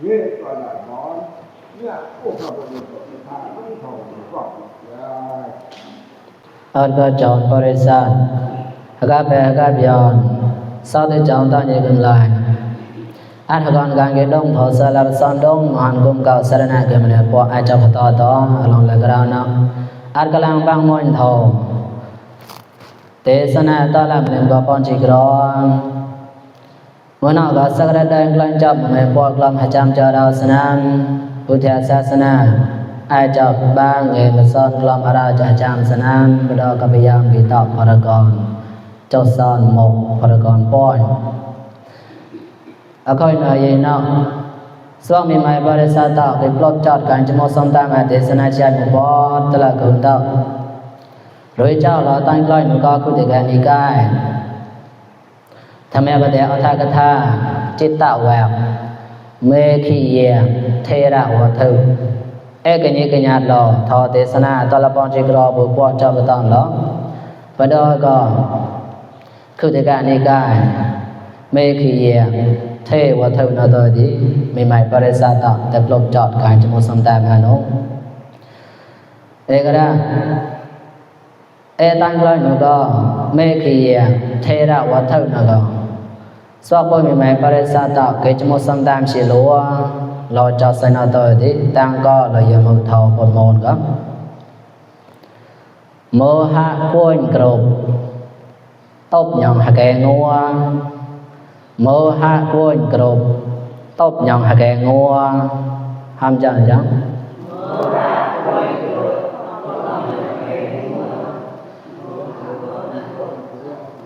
เยอะกว่าละนอนเนี่ยพวกเราเป็นคนที่ทานไม่ทองก็อันก็จอนบริษัทอากาเปอากาบยอนสาวที่จองตั้งอยู่กันหลายอันหกันการเกดงทอสลาสันดงหันกุมเก่าสรณะเกมเนี่ยพออาจจะพตตออลองละกราวนะอันกำลังบางมอนทอเตสนาตะลำเล่นก็ปอนจิกรอนวันนั้นก็สักระดับกลางจับไม่พอกลำหจำเจราวสนามพุทธศาสนาอาจจะบางเอกสอนกลำอาราจะจำสนามบดอกพยายามวิตาพรกรเจ้าสอนหมกพรกรป้อนอค่อยหน่อยเนาะสวามีไม้บริษัทตอกปลดจอดการจมสมตามเทศนาชาติบอดตละกุนตอกโดยเจ้าเราตั้งกล้อยนุก็คุติการนิกายทำไมประเดี๋ยวอัฏฐกถาจิตตะแววเมขีเยเทระวัตถุเอกนิกญาตลอทอเทศนาตละปอนจิกรอบุปผเจ้าบตังลอปะดอก็คุติการนิกายเมขีเยเทวัตถุนาตัวดีมีไม้บริษัทตอกแต่ปลดจอดการจมสมตามนุเอกระตั้งกล้อยนุก็เมขีเยเทระวัตถุนก็สวบมีไม้บริษัทตอกเกจมสมตามชิลัวเราจะสนาตัวดีตั้งก็เรายมุทอปนมนก็โมหะกวนกรบตบยองหะแกงัวโมหะกวนกรบตบยองหะแกงัวห้ามจังจัง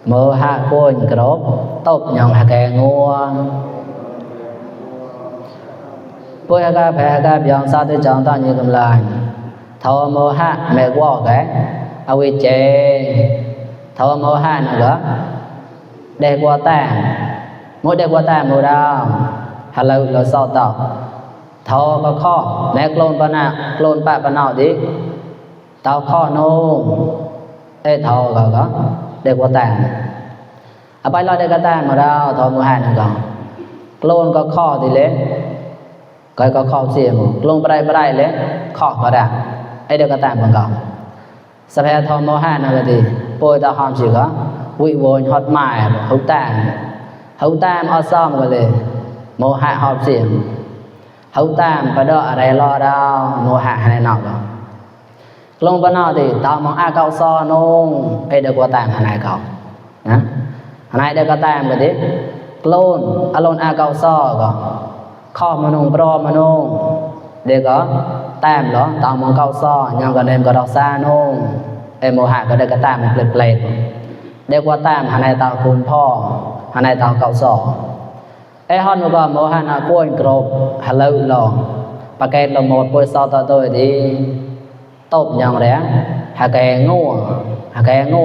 โมหะกวนกรบตบยองหะแกงัวปุยกะแพกะบยองสาธุจองตั้งอยู่กำลังทอโมหะแม่กว่าแกอวิเจทอโมหะนั่นก็ได้กว่าแต่หมดได้กว่าแต่หมดแล้วฮัลโหลเราสอต่อทอก็ข้อแม่โกลนปะนะโกลนปะปะนอดิเตาข้อโนทอก็ได้กว่าแต่เอาไปเราได้กว่าแต่หมดแล้วทอโมหะนั่นก็โกลนก็ข้อดิเล็กก็ข้อเสียมลงไปได้เลยข้อก็ได้เด็กก็ตามบังกองสภาพทอมโมหะนั่นก็ดีป่วยตาหอมสิก็วิโวนฮอดไม้เขาตามเอาซ่อมก็เลยโมหะหอบเสียมเขาตามไปดออะไรรอดาวโมหะให้นอกลงไปนอกดิตามองอาเกาซอนงเด็กก็ตามให้เขานะให้เด็กก็ตามก็ดิกลนอารมณ์อาเกาซอก็ข้อมนุงปรอมนุงเด็กก็แต้มเหรอตามมองเก้าซ้อยังก็เนมก็ดอกซานุงโมหะก็ได้ก็แต้มเปลดเด็กว่าแต้มหาในตาคุณพ่อหาในตาเก้าซ้อฮอนก็โมหะน่ะกวนกรบฮัลโหลหลอปะเกตละหมดป่วยซอตตัวดีตบยังแหละหาแกงั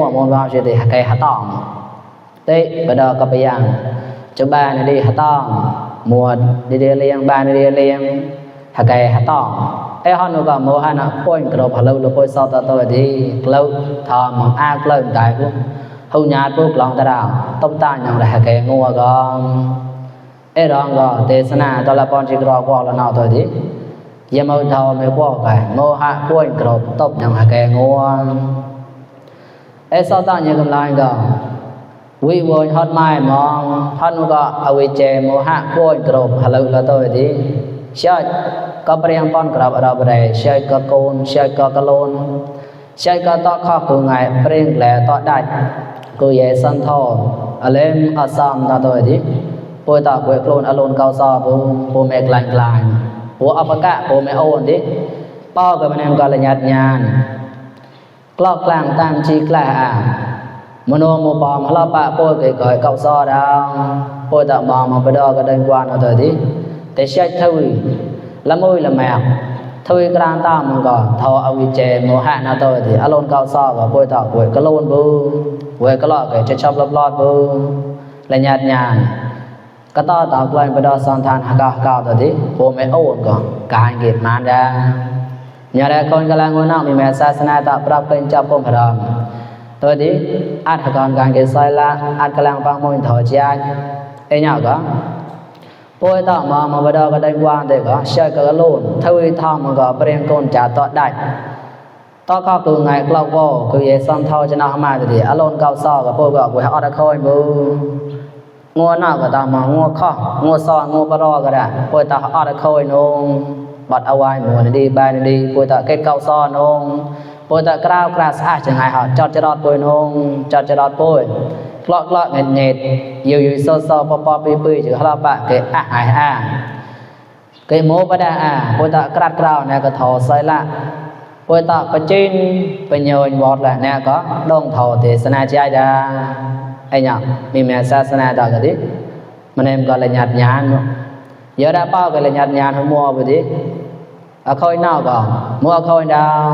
วมองว่าสิได้หาแกหาตองเตะบ่ดอกก็ไปยังจะบ้านนี่หาตองมวดดีเลียงบานดีเลียงหาแกหาตองฮอนก็โมหะน่ะกวนกรบฮัลโหลป่วยซอตตัวดีกลทอมอากลตายพุฮูญาติพุลองตะดาวตบตายังได้หาแกงัวก็รองก็เทศนาตละปอนจิกรอกว่าละนอตัวดียามเอาทอไม่กว่าไกโมหะกวนกรบตบยังหาแกงัวสอตายังกำลังก็วิโวนฮอดไม้มองฮอนก็อวิเจโมหะกวนกรบฮัลโหลละตัวดีเชื่อก็เปรียงปอนกรบเราบ่ได้เชื่อก็โกนเชื่อก็กะโลนเชื่อก็ตอข้อกูไงเปรียงแหลตอได้กูเยสันทออเลมอซามตาตัวดีป่วยตาป่วยโคลนอารมณ์เกาซอปูเมกลายปูอัปกะปูเมโอนดิป้อกับมันเองก็ละญาติญาณกลอกกลางตามจีกล้ามโนโมปอมฮลปะป่วยเกยเกาซอดาวป่วยตามองมาไปดอก็เดินกวนเอาตัวดิแต่เช็ดทวีละมุยละแมวทวีกลางตามมันก็ทออวิเจโมหะนาตัวดิอารมณ์เกาซอกับป่วยตาป่วยกะโลนบูป่วยกะลอกจะชอบรอบบูละญาติญาณก็ต่อต่อกลายไปดอสันทานหากาตัวดิโปเมโอนก็การเก็บมันได้อย่าได้คนกำลังวนมีแม่ศาสนาตะปรับเป็นจับปมพรามตัวดิอาจการเก็บซอยละอาจกำลังฟังมนถอดใจเนาะก็ ป ป่วยต่อมาบ่ดอกก็ได้กว่าแต่ก็เชื่อก็โลนทวีทองมันก็เปรียงก้นจ่าต่อได้ต่อก็คือไงกลอกว่าคือเยซัมเท่าจะน่ามาดิอารมณ์เก่าซ้อก็ป่วยก็ป่วยออดคอยมืองัวนอกก็ตามมางัวข้องัวซ้องัวปรอก็ได้ป่วยต่อออดคอยนงบัดเอาไว้หมู่ดีบายดีป่วยต่อเก็บเก่าซ้อนงป่วยต่อกราวกราสอาจังไงฮะจอดจะรอดป่วยนงจอดจะรอดป่วยกลอกเงินอยู่ซ้อปอปีๆจือฮลาปะเกะหายเกะโมปะดาป่วยต่อกราดกราวเนี่ยก็ถอใส่ละป่วยต่อประจินเป็นโยนวอดละเนี่ยก็ดงถอเทศนาใจดาไอ้เนี่ยมีแม่ศาสนาต่อกันดิมันเองก็เลยหยัดยานเยอะได้เป้าก็เลยหยัดยานหัวมัวไปดิคอยนอกก็มัวคอยดาว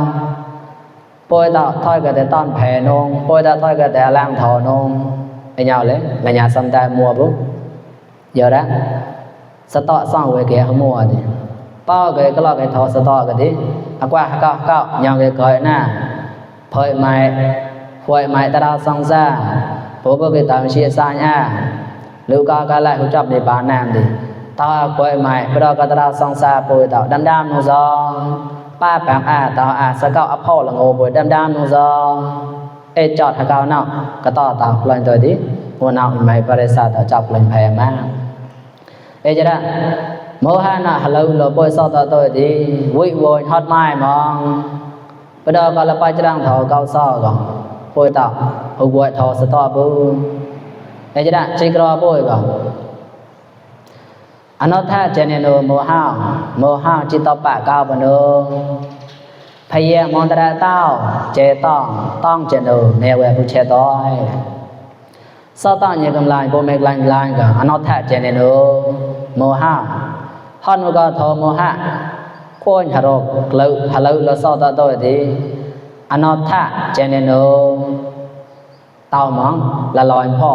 ป่วยต่อถอยก็แต่ต้อนแผ่นงป่วยต่อถอยก็แต่ล่างถอนงไอ้เนี่ยเลยเลยหยัดซ้ำได้มัวปุ๊บเยอะได้สตอซ่องไว้แก่หัวมัวดิเป้าก็ลอกไอ้ถอสตอกันดิกว่าก็ยังcái gọi na phơi mày ta đào xong ra bố bố cái tạm chia xa nha lưu ca cái lại hỗ trợ để bán nam đi ta phơi mày bây giờ cái ta đào xong ra bồi tạo đam nó do ba bảng tao sẽ cao áp hậu là ngô bồi đam nó do ê chọt hay cao nào cái tao lên rồi đi mua nào mày phải ra tao chọc lên phèm á ê chứ đó mô ha na hello lo bôi so ta tôi đi vui vui hot mai mong bây giờ còn là bài trang thọ cao so còn bôi tạo hụt bôi thọ sẽ to bự đây chứ đã chỉ có bôi còn anh nói tha cho nên nó mô hao chỉ tao bả cao vào nó phải yên mong ta tao chế tong trên nó nè về bút chế tôi sao tao như cầm lại bôi mệt lạnh cả anh nói tha cho nên nó mô hao honมันก็โทโมหะโคนหะรบกลึหะลึละซอตะตัวดิอนัตถะเจเนโนเตามองละลอยพ่อ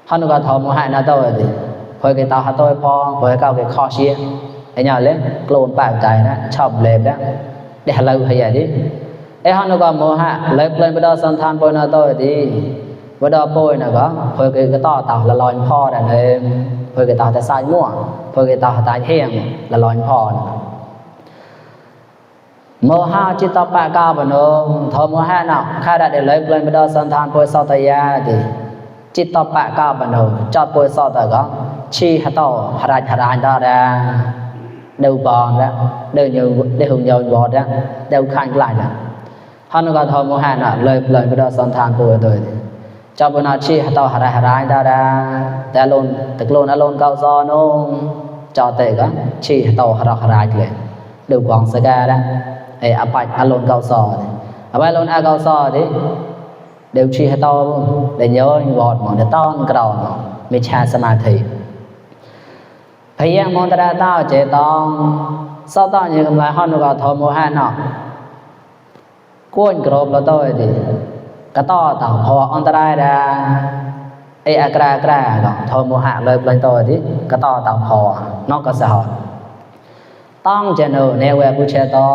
ฮอนก็โทโมหะนะตัวดิพอยก็เตาหะตัวพ่อพอยก็คอเชียไอ้เนี่ยเลยโกรนปากใจนะชอบเล็บนะได้หะลึให้อ่ะดิไอ้ฮอนก็โมหะเล็บเลยบ่ดอสันทานปอยนะตัวดิบ่ดอปอยนะก็พอยก็ต่อเตาละลอยพ่อนั่นเองพอยก็เตาแต่สายมั่วพอยก็ตาตายแห้งละลอยพอโมหะจิตตปะกาบโนทโมหะน่ะข้าได้เลยเปลนไปดอสันทานปวยสอตยาดิจิตตปะกาบโนจอดปวยสอตก็ชีหะตอหราหราดาดาเดวบอนแล้วเดวอยู่ได้หุงยอนบอดแล้วเดวคันกลายแล้วฮอนก็ทโมหะน่ะเลยเปลนไปดอสันทานปวยตัวจอบนาชีหะตอหราดาดาแต่ลนตะโลนอลนเกาซอนงจอเตก็ชีโตหรอกรายเลยดูกองสกาได้ไอ้อภัยอารมณ์เกาซออภัยอารมณ์เกาซอดิเดี๋ยวชีโตได้ย้อนวอดหมอนต้อนกรอนมีชาสมาธิพยายามมองตาเต้าเจตองซอต้อนยังกำลังฮอนก็โทโมหะเนาะก้นกรอบแล้วตัวดิกระต้อเต่าพออันตรายได้ไอ้กราก็โทโมหะเลยเปล่งตัวดิก็ต่อเต่าพอนอกก็สะหอต้องเจนูเนเวบุเชตอ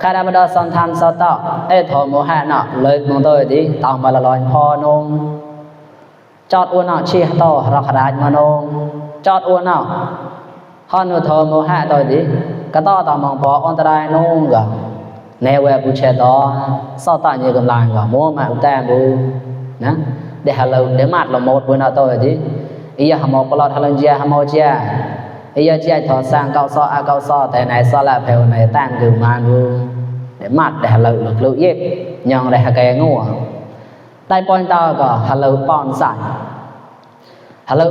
ข้าได้มาดอสันทานสตอไอ้โทโมหะเนาะเลยมองตัวดิต้องมาละลอยพอนงจอดอ้วนเนาะชีโตรักราชมานงจอดอ้วนเนาะฮอนโทโมหะตัวดิก็ต่อเต่ามองพออันตรายนงก็เนเวบุเชตอสตอนี่กำลังก็มัวมาอุตแตบูนะđể hà lâu để mặt là một bữa nào tôi thì ý hà một có lọt hà lần chia hà một chia ý chia thọ sang cao so tại này so là phèo này tan từ màn luôn để mặt để hà lâu lực lượng dép nhon để hà kè ngủ tay point tao có hà lâu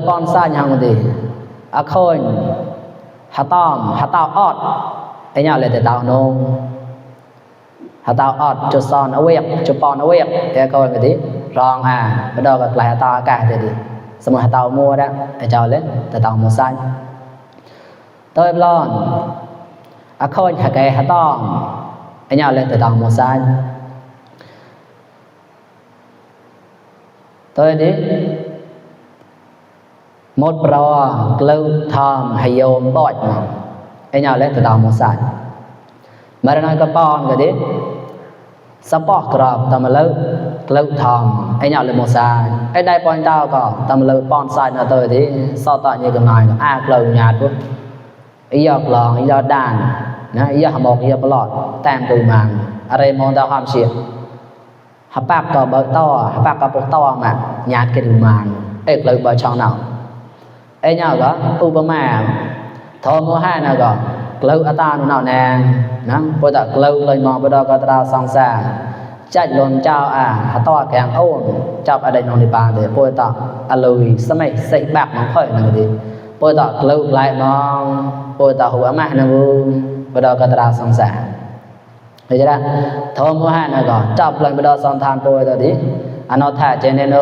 pon sai nhon thì khôi hà tao ọt ấy nhau lại để tao nô hà tao ọt cho son ở web cho pon ở web để coi cái gìรองไปดอกกับหลายตาอากาศเดีสมุนเตามัวได้ไอ้เจ้าเล่นแต่เตามัวซ้ายตัวบลอนคอยหาแกหาต้องไอ้เนี่ยเล่นแต่เตามัวซ้ายตัวนี้หมดปลอกลูทอมให้โยมบ่อยไอ้เนี่ยเล่นแต่เตามัวซ้ายมาเรื่องนั้นก็ป้อนกันดิสปอร์ตกรอบตามมาเลิกทองไอ้เนี่ยเลยโมซา ai đây point tao có tầm lơ pon sai nó tôi thì so tọa như cái này a lơ nhạt luôn ý dọc lòng ý dọc đànนะอียะหมอกอียะปลอดแต้มตูมังอะไรมองตาความเสียหับปากก็เบิกต้อหับปากก็ปกต้อมาญาติกันมังเอกเลยบ่ช่องเนาไอ้เนาก็อุปมาโทโมหะน่ะก็กลืออัตตานุเนาแน่นะบ่ตะกลือเลยมองบ่ดอกก็ตราสองสาจัดลนเจ้าหาต้อแกงโอ้นจับอะไรนองในปางเด้บ่ตะอะลุยสมัยใส่บักมันค่อยนั่นก็ดีบ่ตะกลือหลายมองบ่ตะหัวมานะบูบดอกตราสงสารเห็นจ้ะโทโมหะน่ะก็จับเลยบดอสองทานโปยตัวดิอนาถาเจเนโน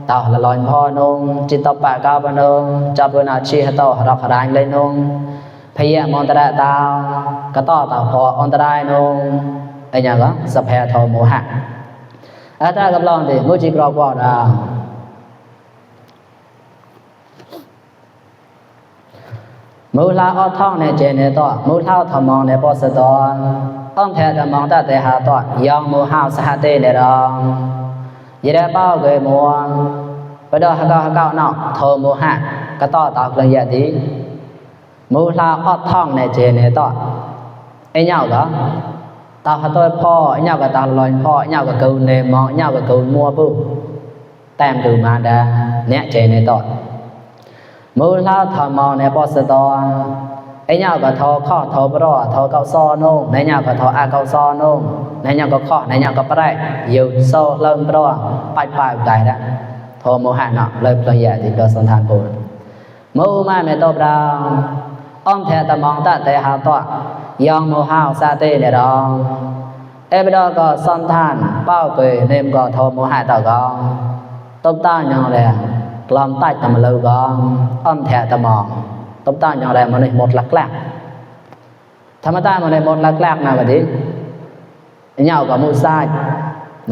ตาละลอยพ่อนงจิตตปะกาปนงจับเวนาชีหะตอรอกรายเลยนงพยะมนตระตากะตอตาพออันตรายนงไอ้หยังก็สะแพโทโมหะอาตากับลองดิมุจิกรอกว่าดามูลาออท่องในเจเนตอมูลาธรรมองในปอสตออ้อมแท้ธรรมองตะเตหาตอยองมูหาวสหเตในรองยะได้เป้าเกยมัวปะดอหะกะเนาะโทโมหะกะตอตอกละยะติมูลาออท่องในเจเนตอไอ้เหยาก็ตาหะตอยพ่อไอ้เหยาก็ตาลอยพ่อไอ้เหยาก็เกนเนมองไอ้เหยาก็เกนมัวปุแต้มดูมาดาเนี่ยเจเนตอมูลาธรรมองในปอสตอไอ้เนาก็ทอข้อทอปรอทอเกาซอโนในเนาก็ทออาเกาซอโนในเนาก็ข้อในเนาก็ปะได้อยู่โซเริ่มปรอไปไกลละโทโมหะเนาะเลยปลยะติดสันทานโพมูมาเมตบราอ้อมแท้ตะมองตะเตหาตอยองโมหาวซาเตเนรองเอบดอก็สันทานเป้าเกยเนมก็โทโมหะตะกอตบตาหยังแลกลอมใต้ตะมะเลกองอ้อมแท้ตะมองตบตาอย่างไรมันหมดหลักธรรมดามันหมดหลักนะก็ดีเหยาก็มูซาย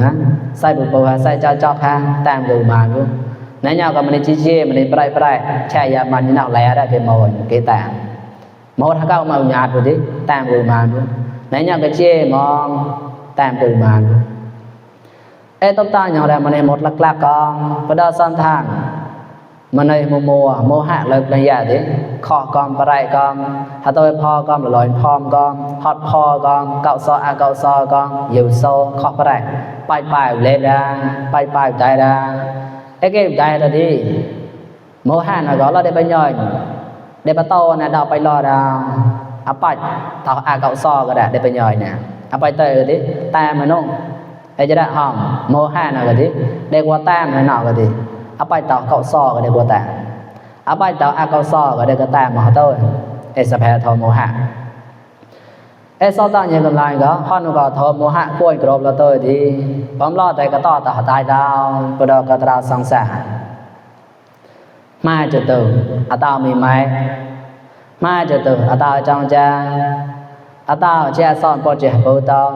นะใส่บุปผาใส่เจ้าจอกฮะตามดูมาดูในเหยาก็มันจี้จี้มันปลายแช่ยามันนี่นักแลได้เกมอยเกตางหมดถ้าเก้ามาหยาดดูดิตามดูมาดูในเหยาก็เจ้มองตามดูมาดูไอ้ตบตาอย่างไรมันหมดหลักกองพระดาสันทานมันในโมหะเลยปลยะดิข้อกอมปะไรกอมหาตัวพอกอมลอยพอมกอมฮอดพอกอมเกาซออาเกาซอกอมอยู่โซข้อปะไรไปเลดาไปใจดาไอ้เกมใจตัวดิโมหะน่ะก็เราได้ไปย่อยได้ปะโตน่ะดาวไปรอดาวเอาไปต่ออาเกาซอก็ได้ไปย่อยเนี่ยเอาไปเตยดิตามมันน้องไอ้จะได้ห้องโมหะน่ะก็ดิได้กว่าตามน่ะเนาะก็ดิอาไปต่อเกาซอก็ได้กว่าแต่อาไปต่ออาเกาซอก็ได้ก็แต่มาต้นเอสแพโทโมหะเอสตอนยังกำลังก็ข้อนุก็โทโมหะกล้วยกรอบละตัวดีพร้อมรอดแต่ก็ต่อตายดาวปดอกตราสังสารมาจะตื่นอาตามีไหมมาจะตื่นอาตาจังจาอาตาแช่ซ่อนปอเจปูตอง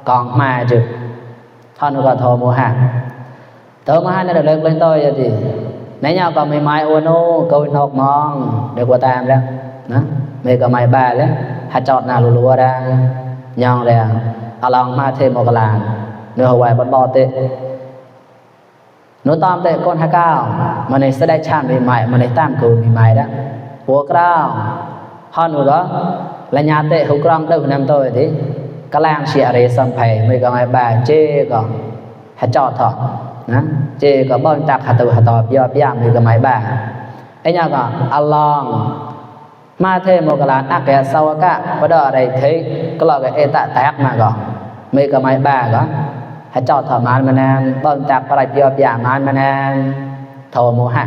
กองมาจุดข้อนุก็โทโมหะโทโมหะนี่เลิกเล่นตัวอย่างดีในเงาก็ไม่ไม้โอโน่ก็นอกมองเด็กว่าตามแล้วนะไม่ก็ไม่บ้าแล้วหาจอดหน้าลัวๆได้ยองเลยเอาลองมาเทมกลานเนื้อหัวบอลเตะหนูตามเตะก้นห้าเก้ามันในแสดงชาติใหม่มันในตั้งกูใหม่แล้วหัวกล้าวพอหนูก็และญาเตะหุกรองเตะคนนั้นตัวดิกลางเชียร์เรซัมเพย์ไม่ก็ไม่บ้าเจ๊ก็หาจอดถอดนะเจก็บ่จักหาตัวหาตอบยอบย่างมีก็หมายบ้าไอ้เนาก็อัลลองมาเทโมกลานอักแกสาวกะบ่ได้อะไรเทก็ลอกเอตะแตกมาก็มีก็หมายบ้าก็หาจอดถอดมานมานานบ่จักอะไรยอบย่างมานมานานโทโมหะ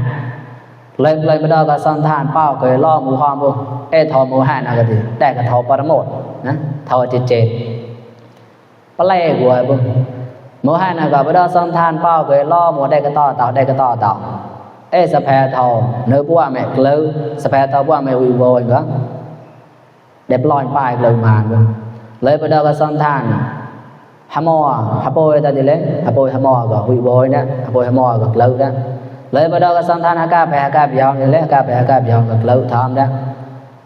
เลยบ่ได้ก็สันทานเป้าก็ล้อหมู่ความบ่โทโมหะน่ะก็ดีแต่ก็โทปรโมทนะโทเจปะแลกวยบ่โมหะน่ะก็บ่ได้สันทานเป้าก็ล้อหมู่ได้ก็ต่อได้ก็ต่อสะแพทอเนื้อปัวแม่กลือสะแพทอปัวแม่วิโวยก็ได้ปล่อยไปเลยมาเลยบ่ได้ก็สันทานหะมอหะโปยตาดิเลยหะโปยหะมอก็วิโวยนะหะโปยหะมอก็กลือนะเลยบ่ได้ก็สันทานหะกะแพหะกะยองนี่เลยหะกะแพหะกะยองก็กลือถามนะ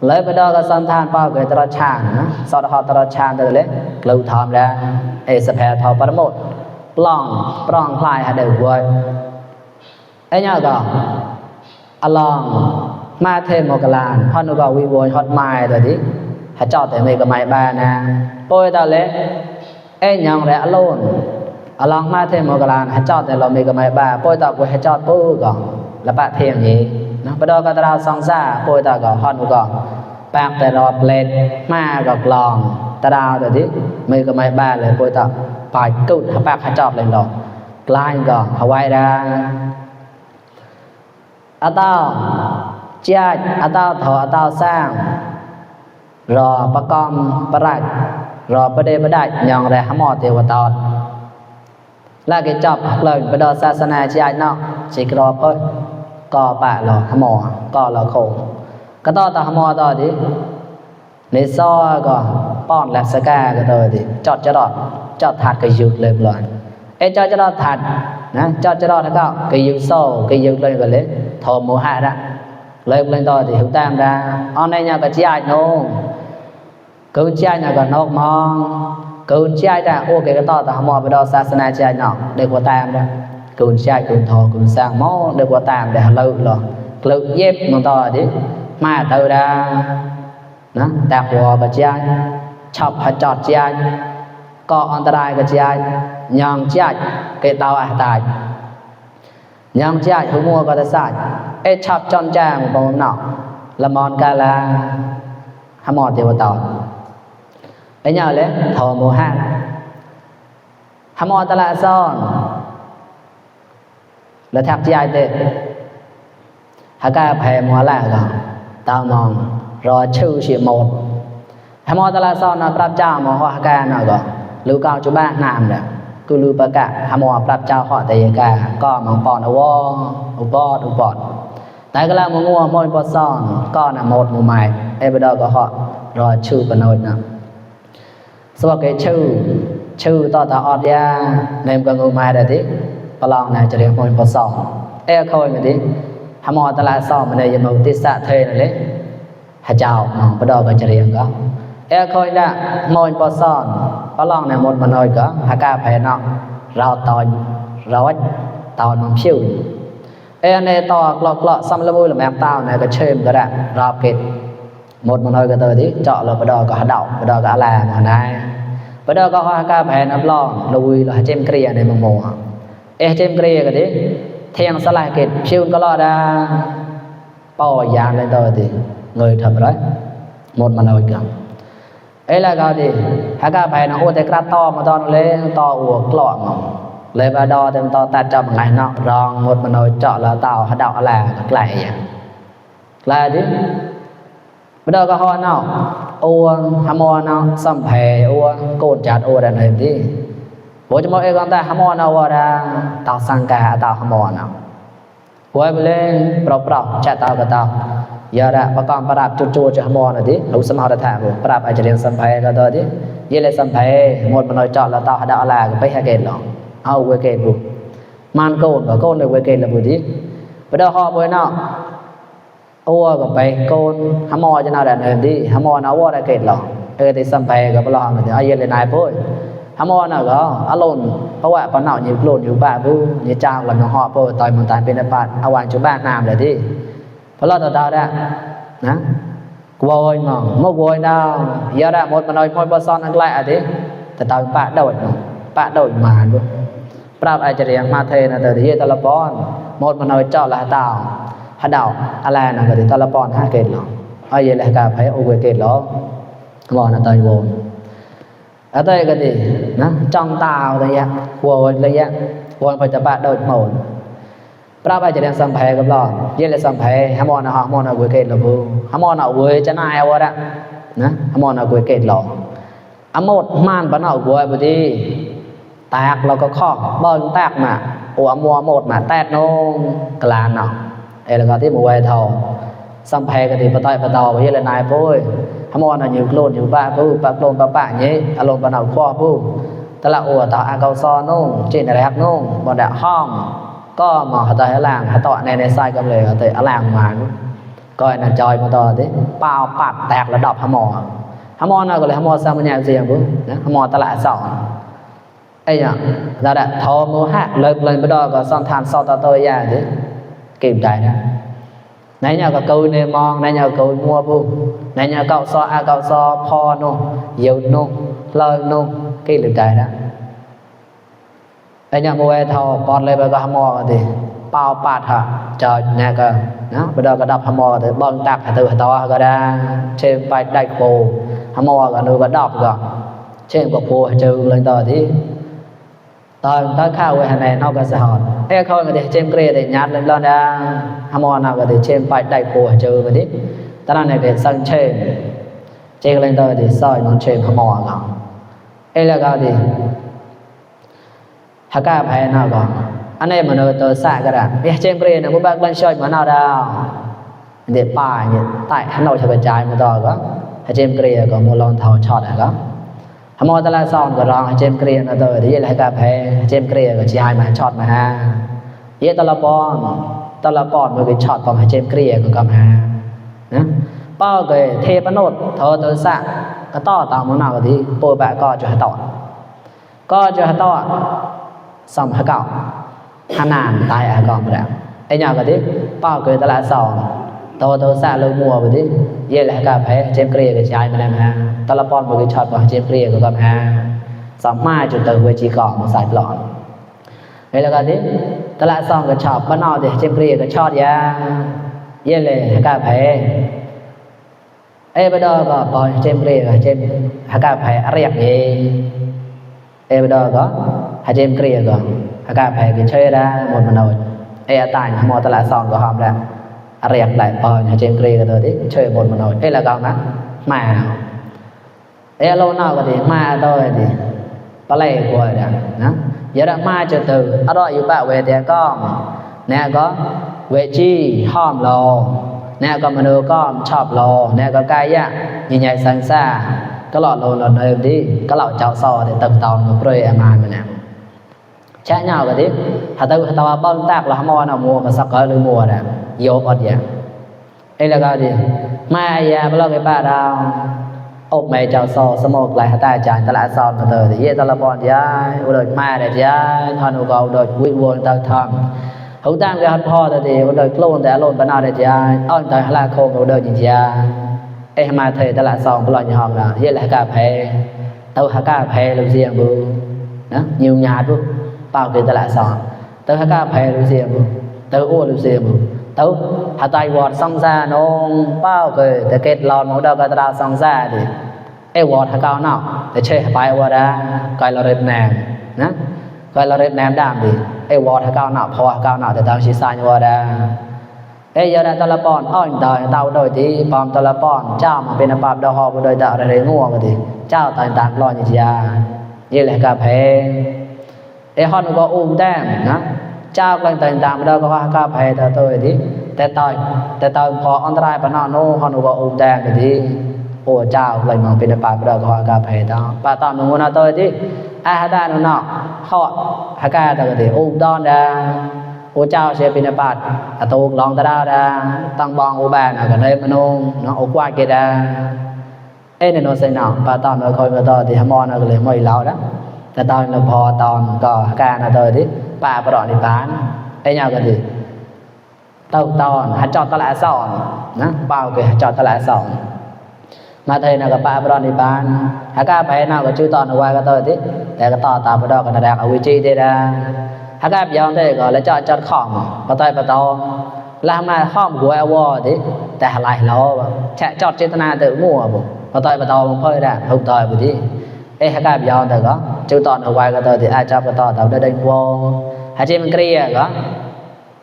เลยบ่ได้ก็สันทานเป้าก็ตระชางนะสอดหอตระชางตะเลยกลือถามแล้วสะแพทอปรโมทปล้องคลายหาเด้อวย ไอ้เนี่ยก็อลองมาเทมกลานฮอนุก็วิโวยฮอดไม้ตัวดิหาเจ้าแต่ไม่ก็ไม่บ้านะโปยตาเละไอ้ยังแหละอโลนอลองมาเทมกลานหาเจ้าแต่เราไม่ก็ไม่บ้าโปยตากูหาเจ้าปูก็ละปะเทียงนี้นะปดอกตราสองซ่าโปยตาก็ฮอนุก็ปากแต่รอเปลดมาก็กลองตราตัวดิไม่ก็ไม่บ้าเลยโปยตาปายกุดหาปากหาเจ้าเลยหรอกกลายก็หาไว้ได้atau chiat atau thọ atau sang ròประกอมประรัดรอประเดประดัดยองแรหมอเทวตอดและก็จับเลยประดอศาสนาchiatเนาะสิกรอเพิ่นก็ปะรอหมอก็รอโคงก็ต่อหมอต่อดิในซอก็ป้อนแลสกาก็ต่อดิจอดจะรอดจอดถัดก็หยุดเลยบ่เอจอดจะรอดถัดนะจอดจะรอดแล้วก็หยุดโซ่ก็หยุดเลยก็เลยthọ mô hạ đó lên to thì hiểu tam ra on đây nhà có chạy nô cứ chạy nhà có nóc mong cứ chạy ra ô cái to ta mò vào đó sa sana chạy nọ để qua tam đó cứ chạy cứ thọ cứ sang mó để qua tam để lự rồi lự dép mong to đi mà từ ra nó đạp hòa và chạy chọc hạt chọt chạy có anh ta đây có chạy nhàng chạy cái tao à tàiยังจ่ายหัวมัวก็จะใส่เอชับจอนแจงบองหนอละมอนกาลาหมอเทวตอนไอ้เนี่ยเลยทอโมหะหมอตะละซ่อนแล้วทักจ่ายเตะหากาแผ่มัวละก็ตามองรอชื่อเสียหมดหมอตะละซ่อนนะพระเจ้าหมอหากาเนาะก็ลูกเก่าจุบ้านนามเนี่ยกูลือประกาศหมอปรับเจ้าเหาะแต่ยกาก็มังปอนอวอุปอดแต่ก็แล้วมังงัวมอยปอซ่อนก็น่ะหมดหมู่ใหม่ไอ้บ่ดอก็เหาะรอชื่อปนอยนะสว่าเกชื่อต่อตาออดยาในมก็งูใหม่ได้ติปลองน่ะจะเรียกมอยปอซ่อนเอ้คอยมาติหมอตะละซ่อนมันได้ยมติสะเทนั่นแหละหาเจ้ามังบ่ดอก็จะเรียกก็เอ้คอยน่ะมอยปอซ่อนปลองน่ะหมดมันน้อยก็หากาแผ่เนาะเราตอนร้อยตอนมันผิวเอ้ในต่อกลอกซ้ำละมุยละแมงเต้าเนี่ยก็เชื่อมก็ได้รอบเกตหมดมันน้อยก็เตอที่เจาะเราไปดอก็หาเดาไปดอก็อะไรมาได้ไปดอก็หากาแผ่นับลองลุยเราเจมเกลียในมังโมเจมเกลียก็ดิเทียงสลายเกตผิวก็รอได้ป่อยางในตัวที่เงยทำอะไรหมดมันน้อยกันไอ้ละก็ดิหากาแผ่นะโอ้แต่กระต่อมาตอนเล่ต่อหัวกลอกเลยบาดอเต็มต่อตัดจับไงเนาะรองหมดมันเอาเจาะแล้วเต่าหาดอกอะไรก็ไกลอย่างไกลดิบาดอก็ฮอเนาะโอ้หามอเนาะสัมเพโอ้โกนจัดโอ้ดันเห็นดิโหจะมองเองกันแต่หามอเนาะว่าได้เต่าสังกาเต่าหามอเนาะหวยไปเลยเปล่าจัดเต่ากับเต่ายาระประกอบปราบจู่ๆจะหามอนะดิรู้สมหรถะปราบอาจจะเรียนสัมเพก็ตัวดิเยเลสัมเพหมดมันเอาเจาะแล้วเต่าหาดอกอะไรก็ไปหาเกณฑ์หรอกเอาเวเกตบุมันโกนก็โกนเลยเวเกตละบุดิไปดอฮอบ่เนาะอัวก็ไปโกนหามอจะนาดันเอิ้นดิหามอนะว่าได้เกตหรอกติสัมไปก็บ่ลองก็เอาเยเลยนายโพยหามอน่ะก็อารมณ์เพราะว่าปานเนาะอยู่โกนอยู่บ้านผู้นี่จ้างละฮอโพยต่อยมันตายเป็นปาดเอาวางอยู่บ้านน้ำเลยดิเพราะเราต่อได้นะกวอยมองมกวอยดาวยาระหมดมันน้อยพอยบ่ซ่อนอันไกลอ่ะดิแต่ตายปะโดดปะโดดมาด้วยปราบอาจจะเรียงมาเทนะแต่ที่ตะละปอนหมดมันเอาเจาะละเต่าหาดาวอะไรนะก็ที่ตะละปอนหาเกตหรอเอาเยละกาไผโอเวเกตหรอมอนะตอยโวอะตอยก็ดินะจ้องตาอะไรอย่างหัวระยะวนไปจะปะโดดหมดปราบอาจจะเรียงสัมเพกับหรอเยละสัมเพหามอนะฮะมอนะเวเกตละบูหามอนะเวจะนายเอาละนะหามอนะเวเกตหรออะหมดม่านปะเนาเวบ่ดิแตกเราก็ข้อเบิ้งแตกมาหัวมัวหมดมาแตกนงกลานเนาะแล้วก็ที่มัวไว้เท่าสัมเพก็ที่ปะต้อยปะตอไปเยอะนายปุ้ยหามอน่ะอยู่โกนอยู่บ้าผู้ปะโกนปะปะนี้อารมณ์ปะเนาข้อผู้ตะละอัวต่ออาเกาซอนงเจนแรกนงบ่ได้ห้องก็หมอตะหลางต่อในไส้กำเลยก็หลางมาก็น่ะจอยมาต่อติเปล่าปัดแตกระดับหามอน่ะก็เลยหามอซามันยาเสียงผู้นะหามอตะละสอนไอ้เนี่ยเราได้ทอโมหะเลิกเลยไปดอก็ซ่อนทานซอตตัวยาดิ kịp đại đó nãy nhà có câu nề mong nãy nhà câu mua bu nãy nhà cậu so a cậu so pho nô dầu nô lời nô kịp được đại đó nãy nhà mua thầu còn lấy bao mò thì bao bát hả trời nè cơ nó bây giờ có đập mò thì bơm tạc từ toก็ได้trên bài đại cổ mòก็nóก็đậpก็trên bộ phù trừ lên tờ thì tờ tới khao về này nó có sẽ hòn hay không thì trên kia thì nhát lên lên ra mò nào có thì trên bài đại cổ trừ về đi ta này để sân trên lên tờ thì soi nó trên mòก็hay là cái gì hả cả phải nàoก็อันนี้มันเตอสะก็ได้เอ๊ะเจมเกรนบ่บักลันช่วยมันเอาดาวเดี๋ยวป้าเนี่ยใต้หันเอาจะกระจายมาต่อก็ให้เจมเกรก็มลองเท่าช็อตก็หมอตะละซ่อนก็รองให้เจมเกรนะเตอที่ให้กาแฟเจมเกรก็สิให้มาช็อตมาฮะเยตะละปอนมันก็ช็อตของให้เจมเกรก็กำหานะป้าก็เทปโนดเธอเตอสะก็ต่อตามมันเอาก็ที่โปบะก็จะให้ต่อก็จะให้ต่อสัมภะเก่าHanan tai à con rồi ấy nhau cái đấy bao cười ta lại sòng tôi xa lâu mùa rồi đấy vậy là cà phê chém kia cái trái mà em ha ta là con một cái chọt vào chém kia của con ha sòng mai chủ từ với chỉ cỏ một sải lọn vậy là cái đấy ta lại sòng cái chọt bắt nào thì chém kia cái chọt ya vậy là cà phê ấy bây giờ có coi chém kia cái chém cà phê riệp gì ấy bây giờ có hai chém kia cóอากาศแผ่กินเชยได้หมดมโนเอตายมอตละซองก็หอมได้เรียกได้ปอยเจมกรีก็ตัวที่เชยหมดมโนเอละกองนะมาเอโลนอกก็ดีมาตัวดีปลาไหลกว่าเนี่ยนะอย่าได้มาจะตื่นอร่อยอยู่ปะเวทีก็เนี่ยก็เวจีหอมโลเนี่ยก็มโนก็ชอบโลเนี่ยก็กายะใหญ่ๆสังซ่าก็หลอดโลหลอดเดิมดีก็เหล่าเจ้าซอเดี๋ยวตึกตอนกับเปรย์มามันเนี่ยแช่เงาก็ดิหาตัวบ้านตากเราหม้อน่ะมัวก็สักก็หรือมัวน่ะโยบอดอย่างไอ้แล้วก็ดิมาอย่าบ่เลิกไอ้ป้าดาวอบแม่เจ้าซอสมอกหลายหาตาจานตลาดซอนมาเตอที่เยตละบอนยายบ่ได้มาได้ยายทอนก็โดยวิวนตาทองเขาตามไปฮัดพ่อตะดีบ่ได้โคลนแต่โลนบ่นาได้ยายอ้อนตาหลาโคบ่ได้จิยาไอ้มาเทตลาดซองบ่ลอยหอมน่ะเยละกาแพเต้าหากาแพลูเสียงบ่นะยิวญาติบ่bao cái ta lại sòn tới hai cá phê lưu xiêm tới ô lưu xiêm tới hai tay vọt xong ra nó bao cái để kết lòn màu đâu cái ta xong ra thì ai vọt hai cao nào để chơi hai bài vọt ra coi là rệp nèm nè coi là rệp nèm đam thì ai vọt hai cao nào phò hai cao nào thì tao chỉ sai vọt ra ai giờ đây ta là pon oi đời tao đôi thì pom ta là pon chao mà bên pam đào họ đôi tạo để ngua mà thì chao tài tàn lo như vậy như là cà phêไอ้ฮอนก็อุ้มแต้มนะเจ้ากลางแต่งตามเราก็ว่าก้าแพ้แต่ตัวที่แต่พออันตรายปนโนฮอนก็อุ้มแต้มที่โอ้เจ้าเลยมองเป็นปาเราก็ว่าก้าแพ้ต่อปาตอนนู้นตัวที่อาหารนั่นเนาะฮอดหากาตัวที่อุ้มดอนดาโอ้เจ้าเสียเป็นปาตัวลองตะดาดาตั้งบองอุบานก็เลยมโนเนาะโอ้กว่าเกดาเอ้เนี่ยโนเซนเนาะปาตอนเราคอยมาต่อที่ฮมอนก็เลยไม่เล่าแล้วแต่ตอนเราพอตอนก็การนะตัวที่ป่าประดอนในบ้านไอ้เงากันดิตอนหาจอดตลาดสอนนะเปล่าคือหาจอดตลาดสอนมาเทน่ะกับป่าประดอนในบ้านหากาไปน่ะก็ชื่อตอนเอาไว้ก็ตัวที่แต่ก็ต่อตามประดอนกันแดกเอาวิจิได้ละหากายอมได้ก็แล้วจอดของประตอแล้วมาข้อมหัววอที่แต่หลายล้อแฉะจอดเจตนาtựมั่วบ่ประตอมันเพิ่นได้ทุกตอยบ่ที่ไอ้หากายอมได้ก็ชื่อตอนเอาไว้ก็ตัวที่อาจจะก็ต่อตามได้วอหาจิมันเกลียก็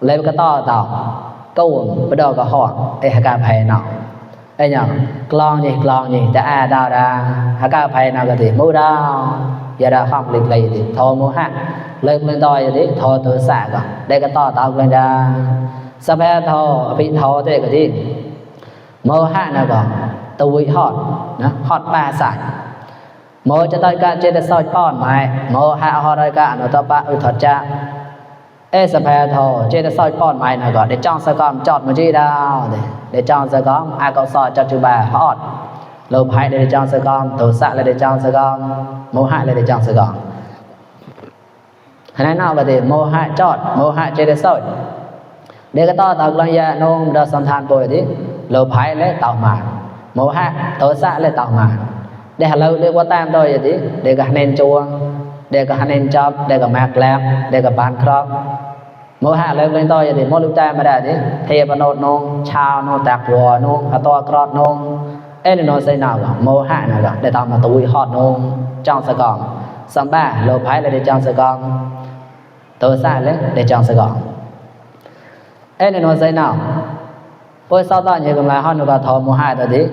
เลยก็ต่อก็วนประดอก็ฮอดไอ้หากาไผเนาะไอ้หยังกลองนี่แต่อาดาวดาหากาไผเนาะก็สิมูดาวอย่าได้ห้องเล็กๆดิโทโมหะเลิกเล่นต่อยดิโทตัวสะก็ได้ก็ต่อตามกันดาสะแพโทอภิโทเตก็ดิโมหะน่ะก็ตวิฮอดนะฮอดปลาสายโมจะต้อยกะเจตซอยป้อนไม้โมหะฮอดอยกะอนุตปะอุทธัจจะเอสะแพโทเจตซอยป้อนไม้น่ะก็ได้จ้องสะกอมจอดมาจีดาวได้จ้องสะกอมอาก็ซอจัดจุบาฮอดโลภะได้จ้องสะกอมโทสะได้จ้องสะกอมโมหะได้จ้องสะกอมขณะนั้นก็ได้โมหะจอดโมหะเจตซอย Để cái to tao lần ya nông đã sẵn than bồi thì lâu phái lấy tàu mà mẫu hạ tối xã lấy tàu mà để lâu để qua tam tôi thì để cả nên chua để cả nên chop để cả mạc lẹp để cả bàn crop mẫu hạ lên lên tôi thì mỗi lúc tam mà đã thì thề vào nốt nông chao nông tạc vò nông à to crop nông ấy nó xây nào cả mẫu hạ nào cả để tao mà tôi hot nông trong sài gòn sắm ba lâu phái lấy để trong sài gòn tối xã lấy để trong sài gòn ấy nó xây nào bôi sau đó như cầm lại họ nó có thò mua hai rồi đi